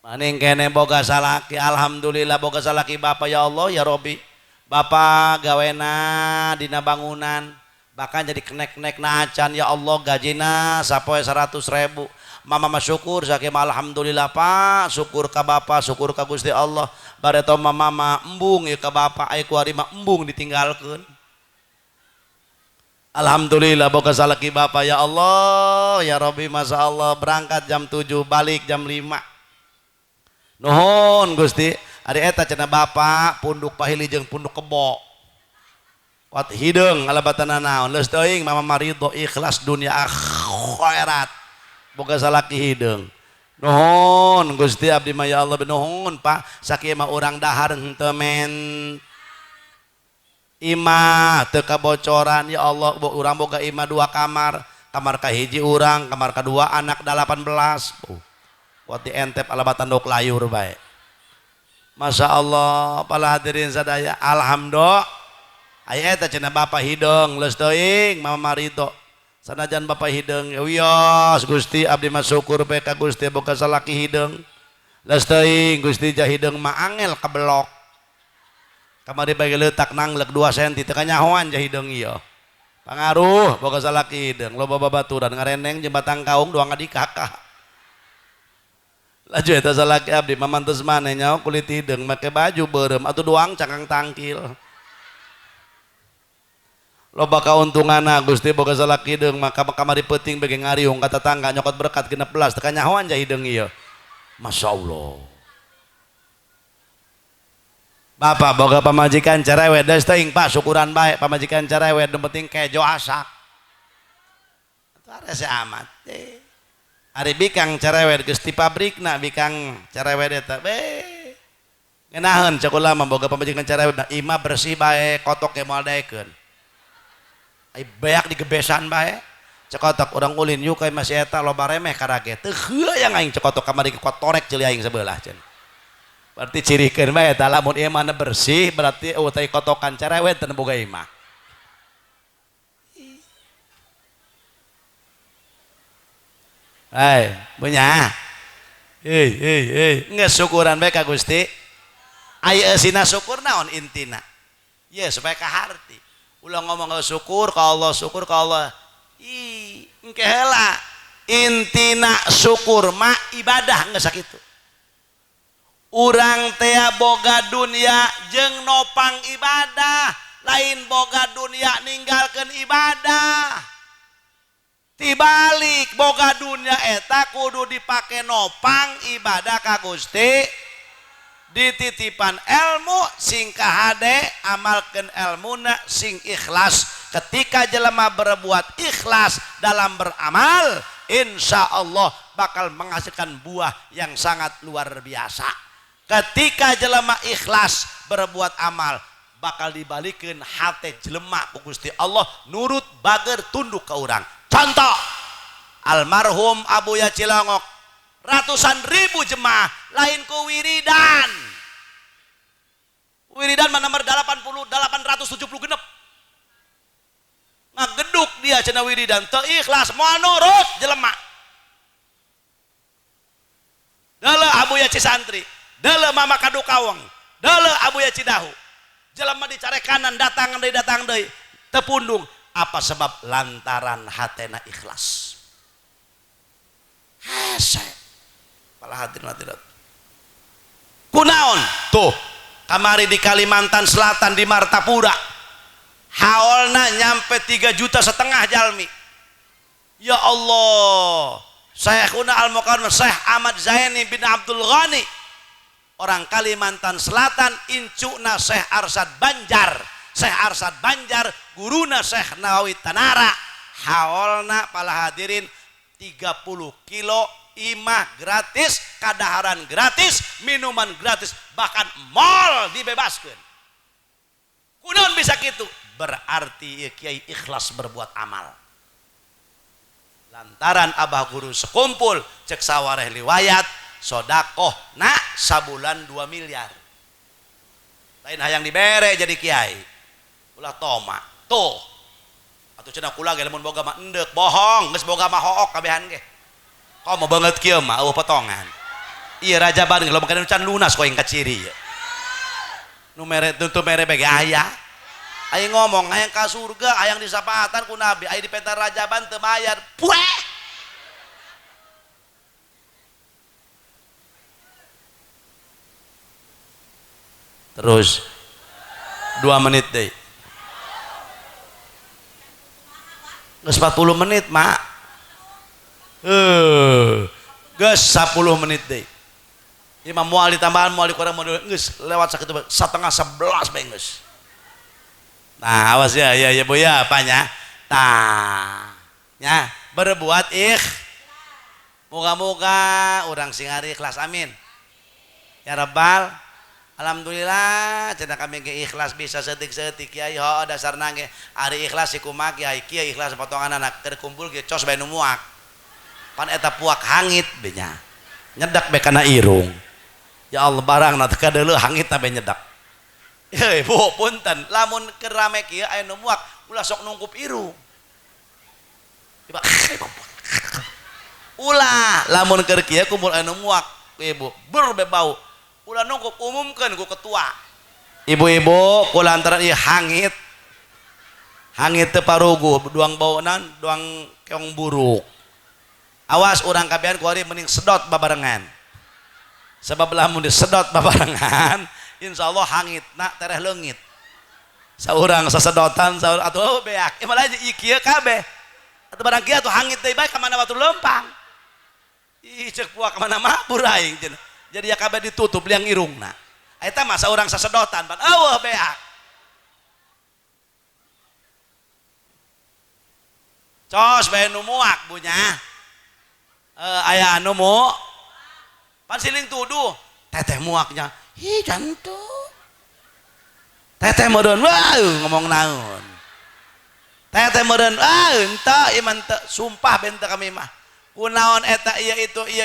maning kene boga salaki, alhamdulillah boga salaki bapak ya Allah ya Robi. Bapak gawena dina bangunan bahkan jadi kenek-kenek na acan ya Allah gajina sapoe 100.000. Mama mah syukur sakieu mah alhamdulillah Pak, syukur ka bapak, syukur ka Gusti Allah. Bareto mama mah embung ieu ka bapak, aya kuari mah embung ditinggalkeun. Alhamdulillah boga salaki bapak ya Allah ya Robi, masya Allah berangkat jam 7 balik jam 5. Nuhun Gusti, ari eta cenah bapak punduk pahili jeung punduk kebo. Wat hideung ngalabatana naon leus teuing mama maridho ikhlas dunia akhirat. Boga salaki hideung. Nuhun Gusti abdi mah ya Allah nuhun Pak, sakieu mah urang dahar henteu men imah teu kabocoran ya Allah, urang boga imah 2 kamar, kamar kahiji urang, kamar kadua anak 18. Wat dientep alabatan dok layur bae. Masya Allah, para hadirin sadaya, alhamdulillah. Aya eta cenah bapak hideung leus teuing mama maridho. Sanajan bapak hideung ya wios Gusti abdi mah syukur bae ka Gusti boga salaki hideung. Leus teuing Gusti jah hideung mah angel kabelok. Kamari bagi letak nanglek 2 senti teu kanyahoan jah hideung ieu. Pangaruh boga salaki hideung loba babaturan ngareneng jeung batang kaung doang ngadikakah. Laju eta salaki abdi mamantes maneh nyaho kulit hideung make baju beureum atuh doang cangkang tangkil. Loba kauntunganna Gusti boga salaki hideung maka kamari peuting bege ngariung ka tetangga nyokot berkat 16 teu kanyahoan jah hideung ieu. Masya Allah. Bapak boga pamajikan cerewet geus teuing Pak syukuran bae pamajikan cerewet nu penting kejo asak. Atuh rese amat. Ari bikang cerewet geus ti pabrikna bikang cerewet eta be. Ngeunaheun cek ulama boga pamajikan cerewet da imah bersih bae kotok ge moal daekeun. Ai beak digebesan bae. Cekotok urang ulin yuk ka masih eta loba remeh karage. Teu heuang aing cekotok kamari kotorek ceuli aing sebelah cenah. Berarti cirikeun bae eta lamun ieu mana bersih berarti eueuh teh kotokan cerewet teu boga imah. Hai, punya. Hei, hei, hei, geus syukuran bae ka Gusti. Aya eusina syukur naon intina? Ye supaya kaharti. Ulah ngomong syukur ka Allah, syukur ka Allah. Ih, engke heula. Intina syukur mah ibadah geus sakitu. Urang tea boga dunia jeung nopang ibadah, lain boga dunia ninggalkeun ibadah. Tibalik boga dunia eta kudu dipake nopang ibadah ka Gusti. Dititipan ilmu sing kahade, amalkeun elmuna sing ikhlas. Ketika jelema berbuat ikhlas dalam beramal, insya Allah bakal menghasilkan buah yang sangat luar biasa. Ketika jelema ikhlas berbuat amal, bakal dibalikeun hate jelema ku Gusti Allah nurut bager tunduk ke urang. Contoh almarhum Abuya Cilongok, ratusan ribu jemaah lain ku wiridan. Wiridan mah nomor 80 870 genep. Ngageduk dia cenah wiridan teu ikhlas moal nurut jelema. Deuleu Abuya Cisantri, deuleu Mama Kadukaweng, deuleu Abuya Cidahu. Jelema dicarekanan datang deui teu pundung. Apa sebab? Lantaran hatena ikhlas. Hese. Pala hadirin hadirat. Kunaon? Tuh, kamari di Kalimantan Selatan di Martapura. Haolna nyampe 3,5 juta jalmi. Ya Allah, Syekhuna Al-Mukarram Syekh Ahmad Zaini bin Abdul Ghani, orang Kalimantan Selatan, incuna Syekh Arsyad Banjar. Syekh Arsyad Banjar guruna Syekh Nawawi Tanara. Haolna pala hadirin 30 kilo, imah gratis, kadaharan gratis, minuman gratis, bahkan mall dibebaskan. Kunaon bisa gitu? Berarti kiai ikhlas berbuat amal. Lantaran abah guru sekumpul cek sawareh liwayat sodakoh nak sabulan 2 miliar. Lain hayang dibere jadi kiai. Ulah toma tuh. Atuh cenah kula ge lamun boga mah endek bohong, geus boga mah hook kabehan ge. Komo banget kieu mah eueuh potongan. Ieu raja bareng loba kana can lunas koing kaciri ieu. Nu mere tutu mere bege aya. Aing ngomong hayang ka surga, hayang disapaatan ku nabi, aing dipenta rajaban teu bayar. Pueh. Terus 2 menit deui. Geus 40 menit, Mak. Geus 10 menit deui. Ieu mah moal ditambahan, moal dikurang, moal geus lewat sakitu 10:30 bae geus. Nah, awas ya, ya, ya, Bu ya, apanya? Tah, ya, berbuat moga-moga orang sing ari ikhlas, amin. Ya Rabbal, alhamdulillah, cenah kami ge ikhlas bisa setik-setik kiai, ho dasarna ge ari ikhlas si kumaha kiai, kiai ikhlas potongan anak terkumpul ge cos bae nu muak. Pan eta puak hangit be nya. Nyedak be kana irung. Ya Allah barang na teu kadeuleuh hangit na be nyedak. Hei, Bu, punten, lamun keur rame kieu aya nu muak, ulah sok nungkup irung. Ulah, lamun keur kieu kumpul aya nu muak, ibu, ber be bau. Ulah nungkup, umumkeun ku ketua. Ibu-ibu, ku lantaran ieu hangit. Hangit teu paruguh, duang baunan, duang keong buruk. Awas urang kabehan ku ari mending sedot babarengan. Sebab lamun disedot babarengan, insya Allah hangit nak tereh leungit. Saurang sasedotan saurang atuh beak. Ieu malah ieu kieu kabeh. Atuh barang kieu atuh hangit deui bae ka mana batur leumpang. Ih ceuk puak ka mana mabur aing cenah. Jadi ya kabeh ditutup liang irungna. Eta mah saurang sasedotan pan eueuh beak. Cos bae nu muak bunya. Aya anu mu pan siling tuduh teteh muaknya. Ih jantung teteh meureun wah ngomong naon teteh meureun wah henteu ieu mah teu sumpah benteu kami mah kunaon eta ieu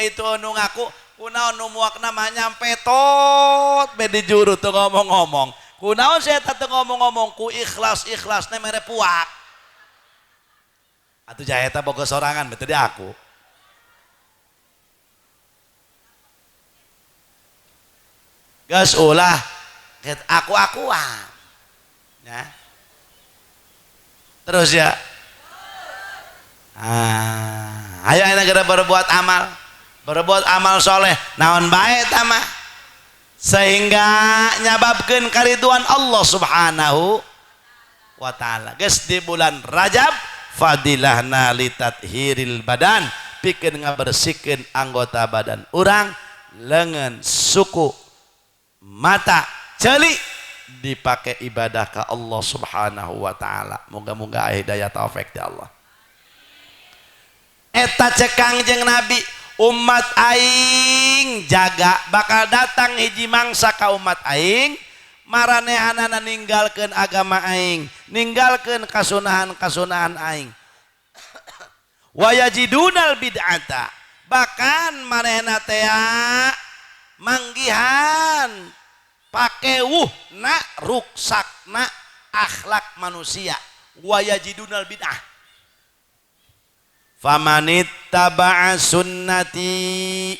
itu nu ngaku kunaon nu muakna mah nyampe tot be di juru teu ngomong-ngomong kunaon sia eta teu ngomong-ngomong ku ikhlas-ikhlasna mere puak atuh jahe eta boga sorangan bete di aku. Geus ulah aku-akuan. Ya. Terus ya. Ah, ayo negara berbuat amal. Berbuat amal soleh, naon bae eta mah. Sehingga nyababkeun kariduan Allah Subhanahu wa taala. Geus di bulan Rajab fadilahna litathiril badan, pikeun ngabersihkeun anggota badan urang, leungeun, suku, mata, celik dipakai ibadah ke Allah Subhanahu wa taala. Moga-moga hidayah taufik ya Allah. Eta cek Kangjeng Nabi, umat aing jaga bakal datang hiji mangsa ka umat aing maranehanana ninggalkeun agama aing, ninggalkeun kasunahan-kasunahan aing. Wa yajidunal bid'ata, bahkan manehna teh manggihan pakewuh na ruksakna akhlak manusia. Wa yajidunal bid'ah famanittaba'a sunnati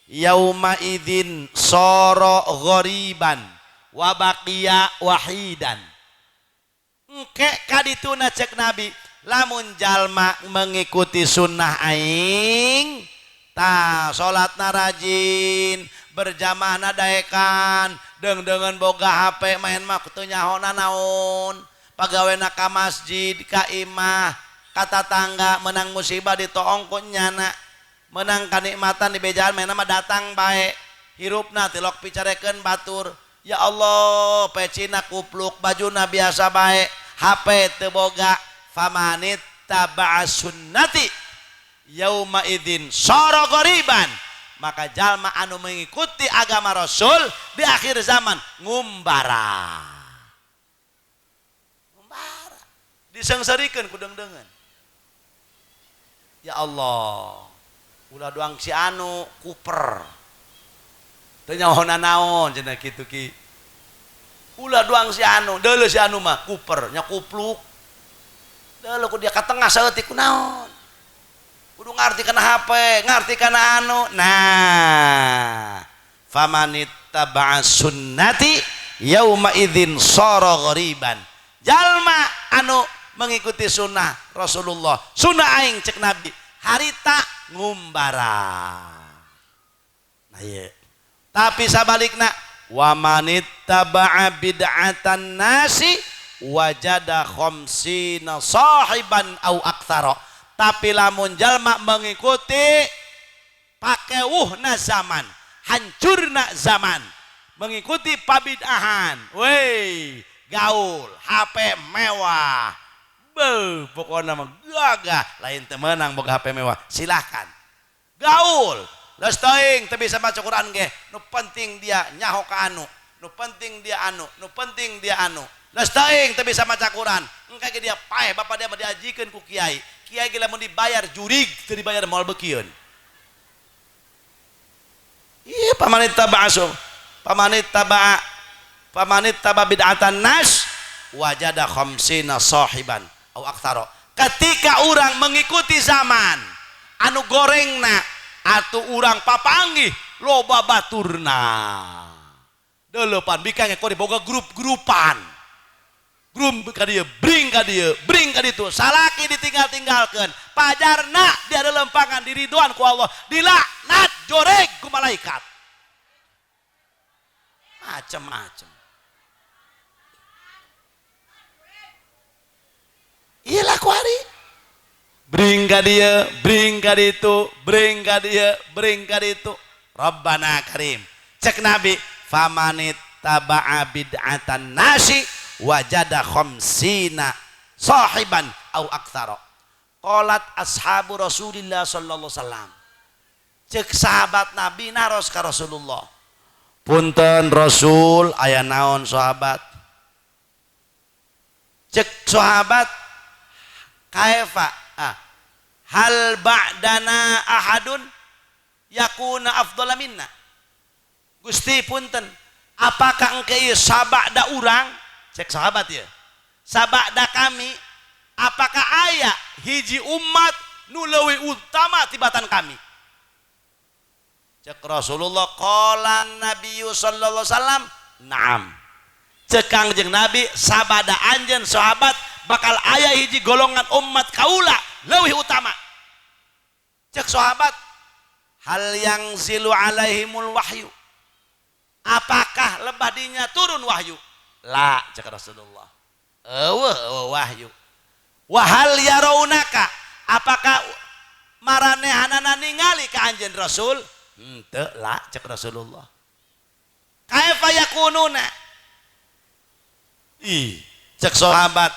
yauma idzin sara ghariban wa baqiya wahidan. Engke kadituna cek Nabi lamun jalma mengikuti sunnah aing ta salatna rajin berjamaahna daekan deung-deungeun boga HP main mah teu nyahona naon pagawena ka masjid ka imah ka tatangga menang musibah ditoong ku nyana menang kanikmatan di bejaan mana mah datang bae hirupna tilok picarekeun batur ya Allah pecina kupluk bajuna biasa bae HP teu boga famanit taba'a sunnati yauma idzin sara ghariban maka jalma anu mengikuti agama Rasul di akhir zaman ngumbara ngumbara disengserikeun ku deung-deungeun ya Allah ulah doang si anu kuper teu nyaho naon cenah kitu ki ulah doang si anu deuleu si anu mah kuper nya kupluk deuleu ku dia ka tengah saeutik ku naon kudu ngarti kana HP ngarti kana anu nah famanittaba'a sunnati yauma idzin sara ghariban jalma anu mengikuti sunnah Rasulullah sunnah aing cek Nabi harita ngumbara nah ieu tapi sabalikna wa manittaba'a bid'atan nasi wajada khamsina sahiban au aktsara tapi lamun jalma mengikuti pakewuhna zaman hancurna zaman mengikuti pabidahan wey gaul HP mewah beuh pokona mah gagah lain teu meunang boga HP mewah silahkan gaul geus teuing teu bisa maca Quran ge nu penting dia nyaho ka anu nu penting dia anu nu penting dia anu geus teuing teu bisa maca Quran engke ge dia paeh bapak dia mah diajikeun ku kiai kiai ge lamun dibayar jurig teu dibayar moal beukieun ieu pamanittaba bid'atan nas wajada khamsina sahiban au aktsara ketika urang mengikuti zaman anu gorengna atuh urang papanggih loba baturna deuleupan bikang kori boga grup-grupan grup ka dieu bring ka dieu bring ka ditu salaki ditinggal-tinggalkeun pajarna dia lempangan diriduan ku Allah dilaknat joreg ku malaikat macem-macem ieu lah kuari bring ka dieu bring ka ditu bring ka dieu bring ka ditu Rabbana karim cek Nabi famanit taba'a bid'atan nasi wajada khamsina sahiban au aktsara qalat ashabu Rasulillah sallallahu alaihi wasallam cek sahabat Nabi naros ka Rasulullah punten Rasul aya naon sahabat cek sahabat kaifa hal ba'dana ahadun yakuna afdhala minna Gusti punten apakah engke ieu sabada urang cek sahabat ya sabada kami apakah aya hiji umat nu leuwih utama tibatan kami cek Rasulullah qala Nabiyyu sallallahu alaihi wasallam na'am cek Kangjeng Nabi sabada anjeun sahabat bakal aya hiji golongan umat kaula leuwih utama cek sahabat hal yang zilu alaihimul wahyu apakah lebadinya turun wahyu la cek Rasulullah eueuh eueuh wahyu wa hal yaraunaka apakah maranehanana ningali ka anjeun Rasul henteu la cek Rasulullah kaifa yakununa ih cek sahabat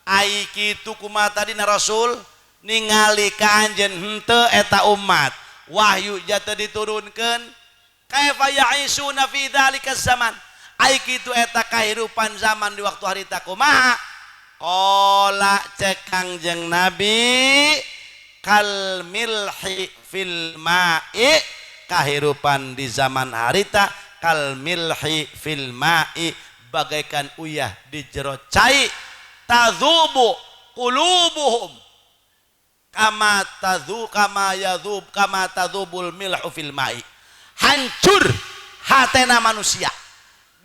ai kitu kumaha tadina Rasul ningali ka anjeun henteu eta umat wahyu jatuh diturunkeun kaifa ya'isuna fi dzalika zaman ai kitu eta kahirupan zaman di waktu harita kumaha qala cek Kangjeng Nabi kal milhi fil ma'i kahirupan di zaman harita kal milhi fil ma'i bagaikan uyah di jero cai tadzubu qulubuhum kama tadzu kama yadzub kama tadzubul milhu fil ma'i hancur hatena manusia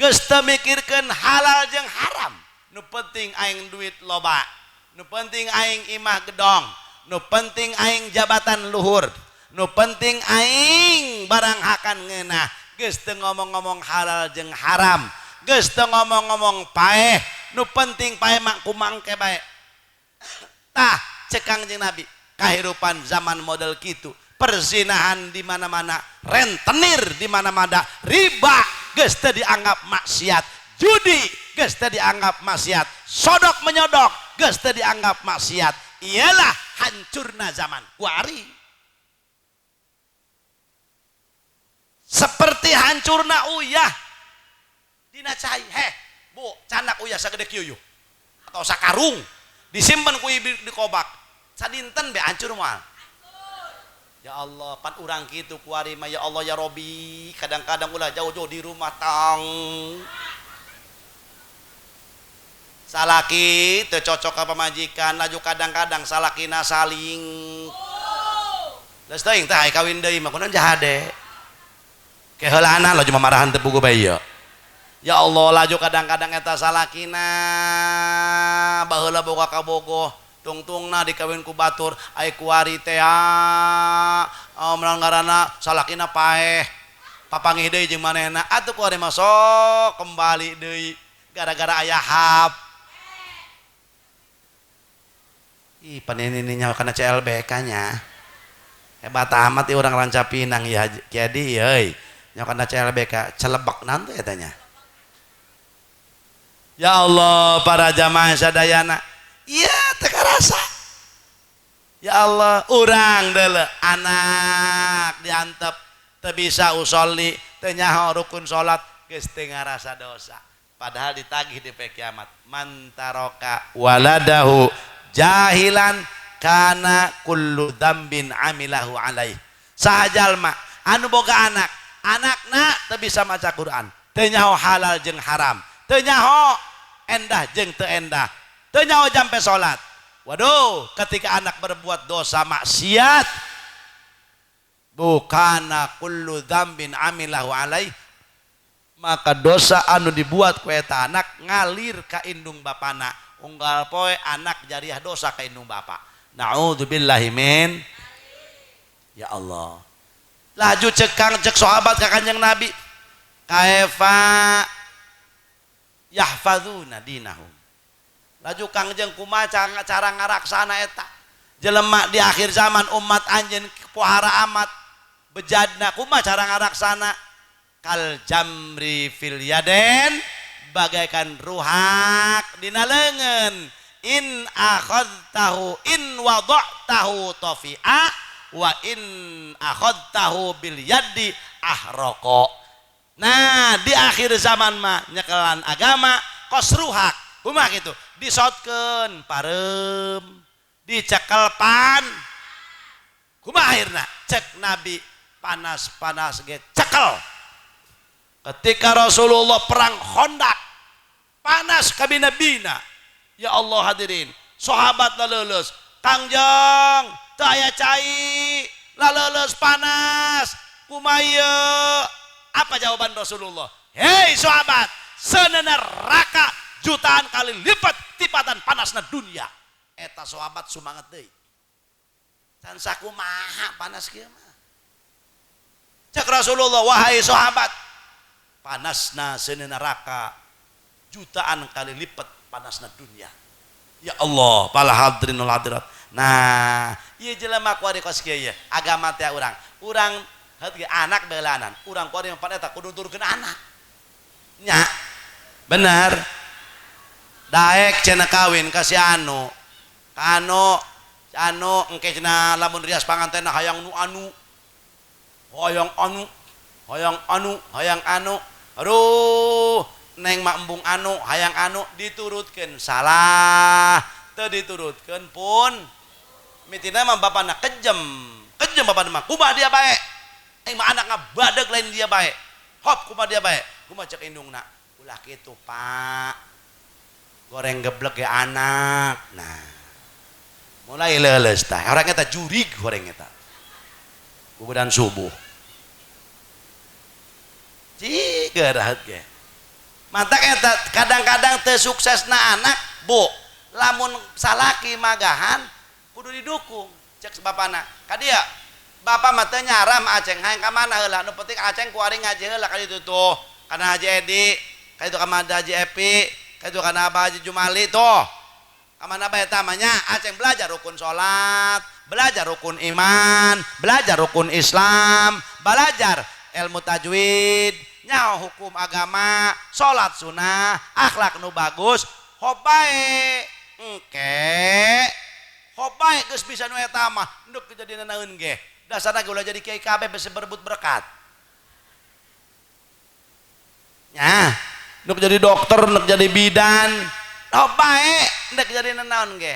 geus teu mikirkeun halal jeung haram nu penting aing duit loba nu penting aing imah gedong nu penting aing jabatan luhur nu penting aing barang hakan ngeunah geus teu ngomong-ngomong halal jeung haram geus teu ngomong-ngomong paeh nu penting paeh mah kumangke bae tah Cek Kangjeng Nabi, kahirupan zaman model kitu, perzinahan di mana-mana, rentenir di mana-mana, riba geus teu dianggap maksiat, judi geus teu dianggap maksiat, sodok menyodok geus teu dianggap maksiat. Iyalah hancurna zaman kuari. Seperti hancurna uyah dina cai. Heh, Bu, canak uyah sagede kieu yuh atau sakarung disimpen ku ibu di kobak. Sadinten be hancur moal. Ya Allah, pan urang kitu kuari mah ya Allah ya Robi, kadang-kadang ulah jauh-jauh di rumah tang. Salaki teu cocok ka pamajikan, laju kadang-kadang salakina saling. Geus teuing teh aya kawin deui mah kunaon jahade. Keheulana laju mamarahan teu puguh bae ieu. Ya Allah, laju kadang-kadang eta salakina baheula boga kabogoh, tungtungna dikawin ku batur, ai kuari teh ngaranna salakina paeh. Papanggih deui jeung manehna, atuh kuari mah sok kembali deui gara-gara aya hap. Ih, panini nya kana CLBK nya. Hebat amat ieu urang Ranca Pinang ya jadi euy. Nya kana CLBK celebek nanti eta nya. Ya Allah, para jamaah sadayana. Iya, teu karasa. Ya Allah, urang deuleu anak diantep teu bisa usolli, teu nyaho rukun salat, geus teu ngarasa dosa. Padahal ditagih di poe kiamat. Man taraka waladahu jahilan kana kullu dzambin amilahu alaih. Saha jalma anu boga anak, anakna teu bisa maca Quran, teu nyaho halal jeung haram, teu nyaho endah jeung teu endah, teu nyaho jampe salat. Waduh, ketika anak berbuat dosa maksiat, bukana kullu dzambin amilahu alaih, maka dosa anu dibuat ku eta anak ngalir ka indung bapana. Unggal poe anak jariah dosa ka indung bapa. Naudzubillahi min. Ya Allah. Laju cekang cek sahabat ka Kanjeng Nabi, kaifa yahfazuna dinahum. Laju Kangjeng kumaha cara ngaraksana eta jelema di akhir zaman umat anjeun pohara amat bejadna, kumaha cara ngaraksana? Kal jamri fil yaden, bagaikan ruhak dina leungeun. In akhadtahu in wada'tahu tafi'a wa in akhadtahu bil yadi ahraqa. Nah, di akhir zaman mah nyekelan agama kos ruhak. Kumaha kitu? Disotkeun pareum, dicekel pan. Kumaha akhirna? Cek Nabi panas-panas ge cekel. Ketika Rasulullah perang Khandaq, panas kabina-bina. Ya Allah hadirin, sahabat laleuleus, Kangjeng teu aya cai, laleuleus panas, kumaha ieu? Apa jawaban Rasulullah? Hei sahabat, seuneu neraka jutaan kali lipat tipatan panasna dunia. Eta sahabat sumanget deui. Can sakumaha panas kieu mah. Cek Rasulullah, wahai sahabat, panasna seuneu neraka jutaan kali lipat panasna dunia. Ya Allah, para hadirin wal hadirat. Nah, ieu jelema kuari kos kieu ye, agama teh urang. Urang heuh anak beulanan, urang kuari mah eta kudu nuturkeun anak. Nya. Bener. Daek cenah kawin ka si anu. Ka anu, si anu engke cenah lamun rias pangantena hayang nu anu. Hayang anu, hayang anu, hayang anu. Aduh, neng mak embung anu, hayang anu diturutkeun salah, teu diturutkeun pun mitina mah bapana kejem. Kejem bapana mah, kumaha dia bae? Aing mah anak ngabadeg lain dia bae. Hop kumaha dia bae? Kumaha cek indungna? Ulah kitu, Pak. Goreng geblek ge anak. Nah, mulai leuleus tah. Orang eta jurig goreng eta. Kuburan subuh. Cik gerahat ge. Mantak eta kadang-kadang teu suksesna anak, Bu. Lamun salaki magahan kudu didukung. Cek bapana. Ka dieu bapak mah teu nyaram Aceng hayang ka mana heula, nu penting Aceng ku ari ngaji heula ka ditu tuh. Kana Haji Edi, ka ditu ka Haji Epi, ka ditu kana Abah Haji Jumali tuh. Kamana bae tamanya aceng belajar rukun salat, belajar rukun iman, belajar rukun Islam, belajar ilmu tajwid, nyaho hukum agama, salat sunnah, akhlak nu bagus, hobae engke hobae geus bisa nu eta mah nduk jadi nanaeun ge. Dasarna ge ulah jadi kiai kabeh besi berebut berkat. Nya, nduk jadi dokter, nduk jadi bidan, hobae ndek jadi nanaon ge.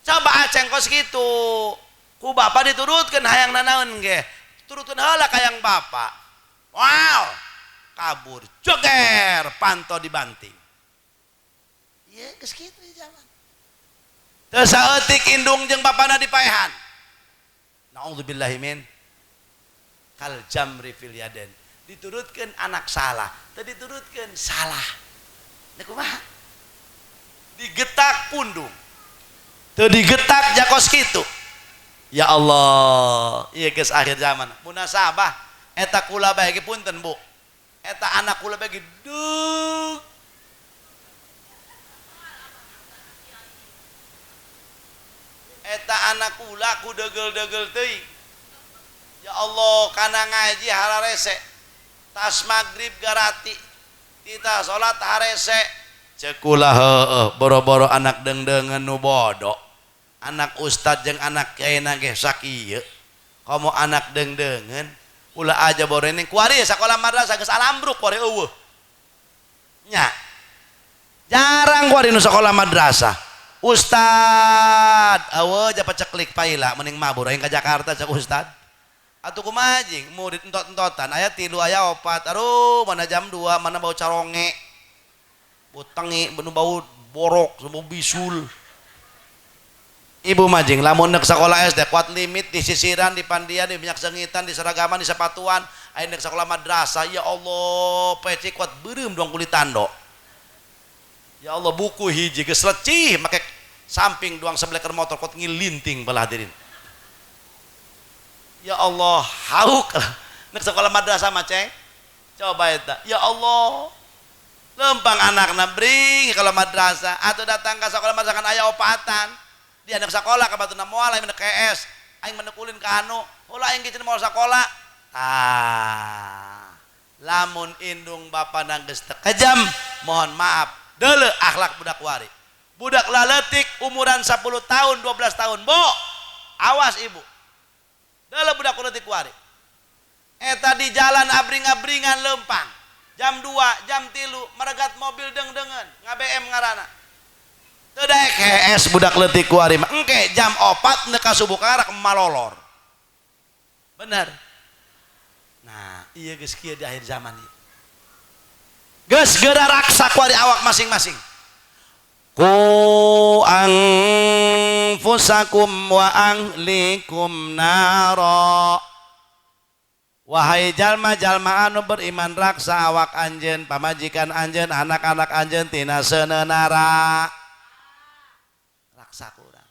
Coba aceng kos kitu. Ku bapa diturutkeun hayang nanaon ge. Turutkeun heula ka hayang bapa. Wow, kabur, joger, panto dibanting. Ieu geus kitu di zaman. Teu saeutik indung jeung bapana dipaehan. Naudzubillahi min kal jamri fil yaden. Diturutkeun anak salah, teu diturutkeun salah. Nah kumaha? Digetak pundung. Teu digetak jakos kitu. Ya Allah, ieu geus akhir zaman. Munasabah eta kula bae ge punten Bu. Eta anak kula bae ge deuk. Eta anak kula ku degel-degel teuing. Ya Allah, kana ngaji hararese. Tas magrib garati. Tita salat harese. Ceuk kula heueuh, boro-boro anak deungdeungeun nu bodoh. Anak ustad jeung anak kiai na ge sakieu. Komo anak deungdeungeun ulah aja borening kuari sakola madrasah geus alambruk kuari eueuh. Nya. Jarang kuari nu sakola madrasah. Ustad eueuh ja paceklik paila mending mabur aing ka Jakarta cek ustad. Atuh kumaha jing murid entot-entotan aya 3 aya 4 aduh mana jam 2 mana bau caronge. Bau tengi benu bau borok bau bisul. Ibu majing lamun nek sekolah SD kuat limit di sisiran di pandian di minyak sengitan di seragaman di sepatuan aya nek sekolah madrasah ya Allah peci kuat beureum doang kulit tando. Ya Allah buku hiji geus lecih make samping doang sebeleker motor kuat ngilinting belah hadirin. Ya Allah hauk nek sekolah madrasah mah ceng coba eta ya Allah lempang anakna bring kalau madrasah atau datang ka sekolah madrasah kan aya opatan. Dia anak sekolah ka batuna moal aing menek KS aing menekulin ka anu ulah aing kieu moal sakola tah lamun indung bapa geus teu kejam mohon maaf deuleu akhlak budak wari budak laletik umuran 10 tahun 12 tahun bu awas ibu deuleu budak leutik wari eta di jalan abring-abringan lempang jam 2 jam 3 meregat mobil deung-deungeun ngabm ngaranna teu daek hees budak leutik kuari mah engke jam 4 neuk ka subuh karak malolor. Bener. Nah, ieu geus kieu di akhir zaman ieu. Geus geura raksa kuari awak masing-masing. Qu anfusakum wa ahlikum nara. Wahai jalma-jalma anu beriman raksa awak anjeun, pamajikan anjeun, anak-anak anjeun tina seuneu-nara. Raksa kurang.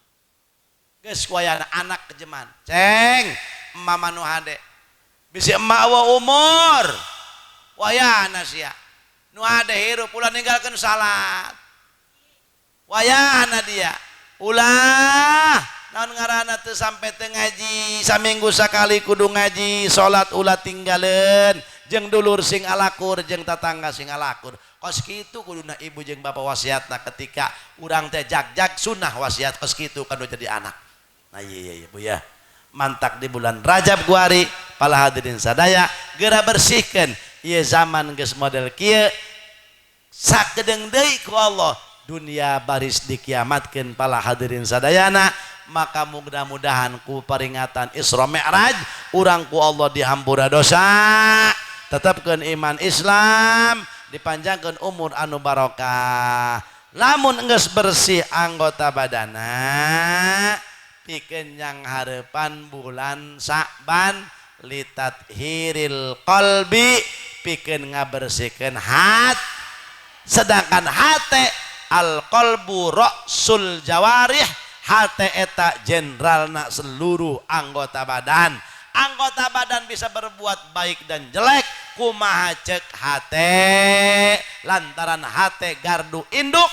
Geus wayana anak kejeman. Ceng, emak nu hade. Bisi emak eueuh umur. Wayana sia. Nu hade hirup ulah ninggalkeun salat. Wayana dia. Ulah naon ngaranna teu sampe teu ngaji, saminggu sakali kudu ngaji, salat ulah tinggaleun, jeung dulur sing alakur, jeung tatangga sing alakur. Kos kitu kuduna ibu jeung bapa wasiatna ketika urang teh jag-jag sunnah wasiat kos kitu kanu jadi anak. Nah iya iya Bu ya. Mantak di bulan Rajab guari pala hadirin sadaya geura bersihkeun ieu zaman geus model kieu sakedeung deui ku Allah dunia baris dikiamatkeun pala hadirin sadayana maka mudah-mudahan ku peringatan Isra Mi'raj urang ku Allah dihampura dosa tetapkeun iman Islam dipanjangkeun umur anu barokah lamun geus bersih anggota badana pikeun yang hareupan bulan Sa'ban litathiril qalbi pikeun ngabersihkeun hat sedangkan hate al qalbu ra'sul jawarih hate eta jenderalna seluruh anggota badan. Anggota badan bisa berbuat baik dan jelek kumaha cek hate lantaran hate gardu induk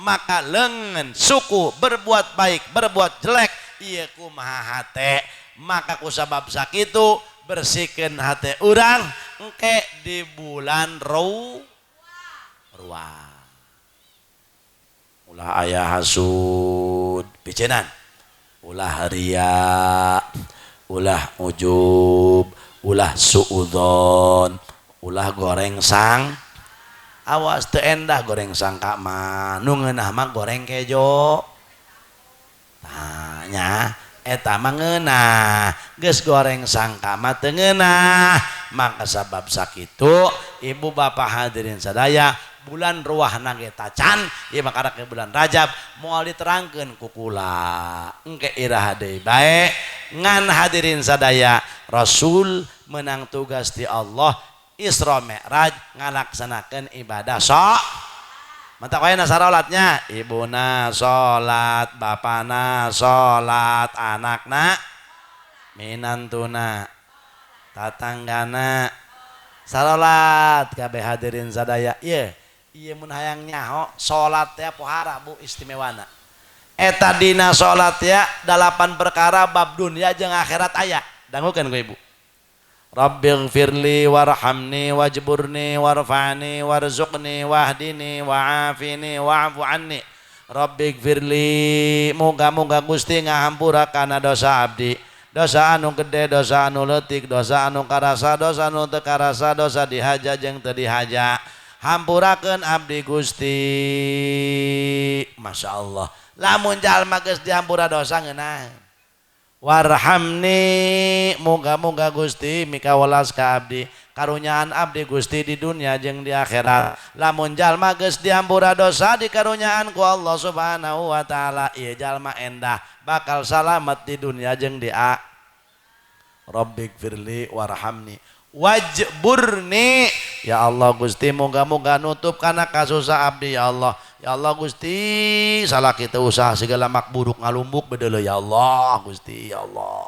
Maka lengan suku berbuat baik berbuat jelek ieu kumaha hate. Maka kusabab sakitu bersihkeun hate urang engke di bulan ruah. Ulah aya hasud picenan, ulah ria, ulah ujub, ulah suudzon, ulah goreng sang. Awas teu endah goreng sangka mah, nu ngeunah mah goreng kejo. Tah nya eta mah ngeunah, geus goreng sangka mah teu ngeunah. Maka sabab sakitu ibu bapak hadirin sadaya, bulan ruahna ge tacan, ieu mah karak bulan Rajab moal diterangkeun ku kula. Engke iraha deui bae. Ngan hadirin sadaya, Rasul menang tugas di Allah Isra Mi'raj ngalaksanakeun ibadah sok. Mata koe na sarolatnya, ibuna salat, bapana salat, anakna, minantuna, tatanggana sarolat kabeh hadirin sadaya. Ieu ieu mun hayang nyaho salat teh pohara bu istimewana. Eta dina salat ya 8 perkara bab dunia jeung akhirat aya. Dangukeun ku ibu. Rabbighfirli warhamni wajburni warfa'ni warzuqni wahdini wa'afini wa'fu anni. Rabbighfirli, muga-muga Gusti ngahampura kana dosa abdi. Dosa anu gede, dosa anu leutik, dosa anu karasa, dosa anu teu karasa, dosa dihaja jeung teu dihaja. Hampurakeun abdi Gusti. Masya Allah. Lamun jalma geus dihampura dosa ngeunah. Warhamni, muga-muga Gusti mikawelas ka abdi, karunyaan abdi Gusti di dunia jeung di akhirat. Lamun jalma geus dihampura dosa dikarunyaan ku Allah Subhanahu wa taala, ieu jalma endah bakal salamet di dunia jeung di akhirat. Rabbighfirli warhamni wajburni, ya Allah Gusti muga-muga nutup kana kasusah abdi ya Allah. Ya Allah Gusti, salah kita usaha segala mak buruk ngalumbuk bedele ya Allah Gusti ya Allah.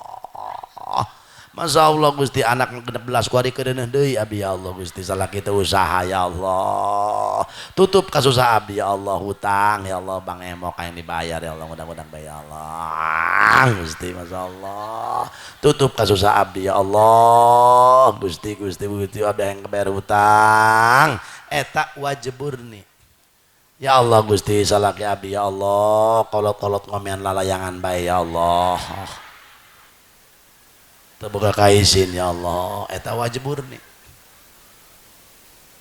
Masya Allah Gusti, anak 16 kuari kedeneh deui abdi ya Allah Gusti, salah kita usaha ya Allah. Tutup kasusah abdi ya Allah, hutang ya Allah, bang emok yang dibayar ya Allah, mudah-mudahan bayar ya Allah Gusti, Masya Allah. Tutup kasusah abdi ya Allah Gusti, Gusti Gusti abdi yang kebayar hutang eta wajburni. Ya Allah Gusti, salaki abdi ya Allah, kolot-kolot ngomean lalayangan bae ya Allah. Teu boga kaisin ya Allah, eta wajburni.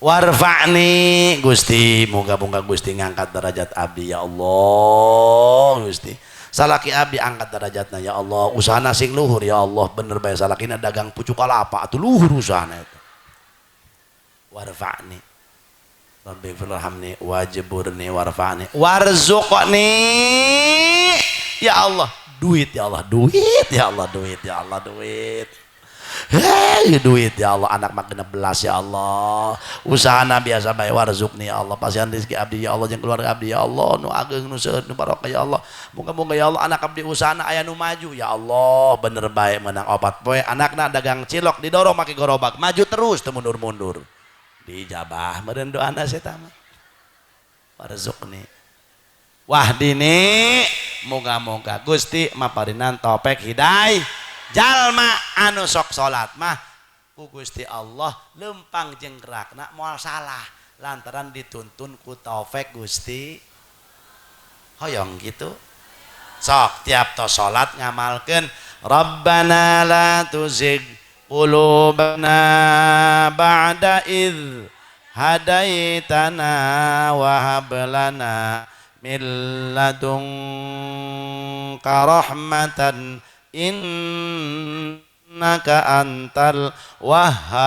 Warfa'ni Gusti, muga-muga Gusti ngangkat derajat abdi ya Allah Gusti. Salaki abdi angkat derajatna ya Allah, usahana sing luhur ya Allah, bener bae salakina dagang pucuk kalapa atuh luhur usahana eta. Warfa'ni Rabbi firhamni wajburni warfa'ni warzuqni ya Allah, duit ya Allah, duit ya Allah, duit ya Allah, duit. Hei, duit ya Allah, anak mah 16 ya Allah. Usahana biasa bae warzuqni ya Allah, pasihan rezeki abdi ya Allah jeung keluarga abdi ya Allah, nu ageng nu seueur nu barokah ya Allah. Muga-muga ya Allah anak abdi usahana aya nu maju ya Allah, bener bae menang 4 poe anakna dagang cilok didorong make gerobak, maju terus teu mundur-mundur. Dijabah meureun doana eta mah. Warzuqni wahdini, moga-moga Gusti maparinan taufik hidayah jalma anu sok salat mah ku Gusti Allah lempang jeung gerakna moal salah lantaran dituntun ku taufik Gusti. Hoyong gitu sok tiap tos salat ngamalkeun Rabbana la tuzigh qulubana ba'da idh hadaitana wa hab lana min ladunka rahmatan innaka antal wahhab.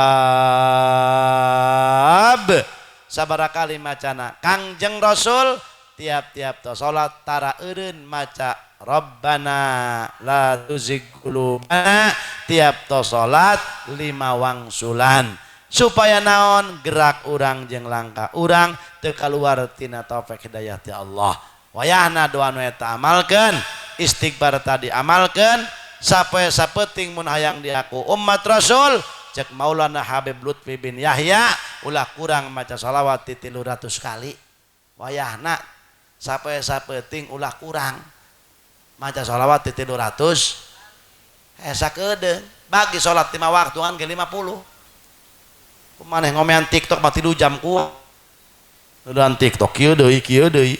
Sabaraha kali macana Kangjeng Rasul tiap-tiap to salat tara eureun maca Rabbana la tuzigh qulubana tiap to salat 5 wangsulan supaya naon gerak urang jeung langkah urang teu kaluar tina taufik hidayah ti Allah. Wayahna doa nu eta amalkeun, istighfar tadi amalkeun sapoe sapeting mun hayang diaku umat Rasul. Cek Maulana Habib Lutfi bin Yahya ulah kurang maca salawat ti 300 kali. Wayahna Sapoe sapeuting ulah kurang. Maca sholawat di 300 sakedeung. Bagi sholat 5 waktu kan ke 50. Kumaneh ngomean TikTok mah 3 jam ku. Nuduhan TikTok kieu deui kieu deui.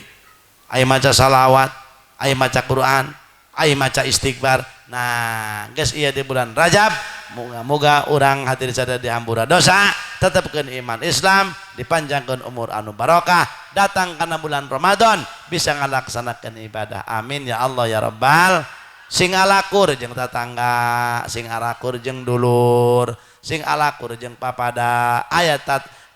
Aya maca salawat, aya maca Quran, aya maca istighfar. Nah, geus ieu di bulan Rajab, moga-moga urang hati sadar dihampura dosa, tetepkeun iman Islam, dipanjangkeun umur anu barokah, datang kana bulan Ramadan bisa ngalaksanakeun ibadah. Amin ya Allah ya Rabbal. Sing alakur jeung tatangga, sing alakur jeung dulur, sing alakur jeung papada, aya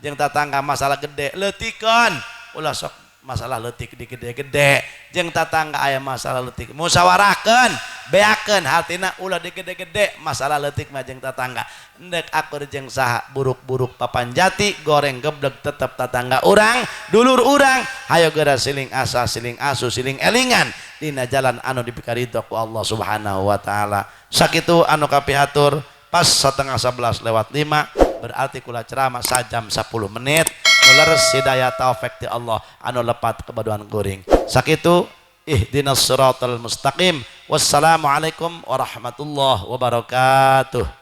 jeung tatangga masalah gede leutikeun, ulah sok masalah leutik di gede-gede, jeung tatangga aya masalah leutik musyawarahkeun, beakeun hatina ulah di gede-gede masalah leutik mah jeung tatangga. Endek akur jeung saha buruk-buruk papanjati, goreng geblek tetep tatangga urang, dulur urang, hayo geura siling asa, siling asu, siling elingan dina jalan anu dipikaridho ku Allah Subhanahu wa taala. Sakitu anu kapihatur pas 10:30 lewat 5 berarti kula ceramah sajam 10 menit. Leres hidayah taufik ti Allah anu lepat kebaduan kuring. Sakitu ihdinas siratal mustaqim. Wassalamualaikum warahmatullahi wabarakatuh.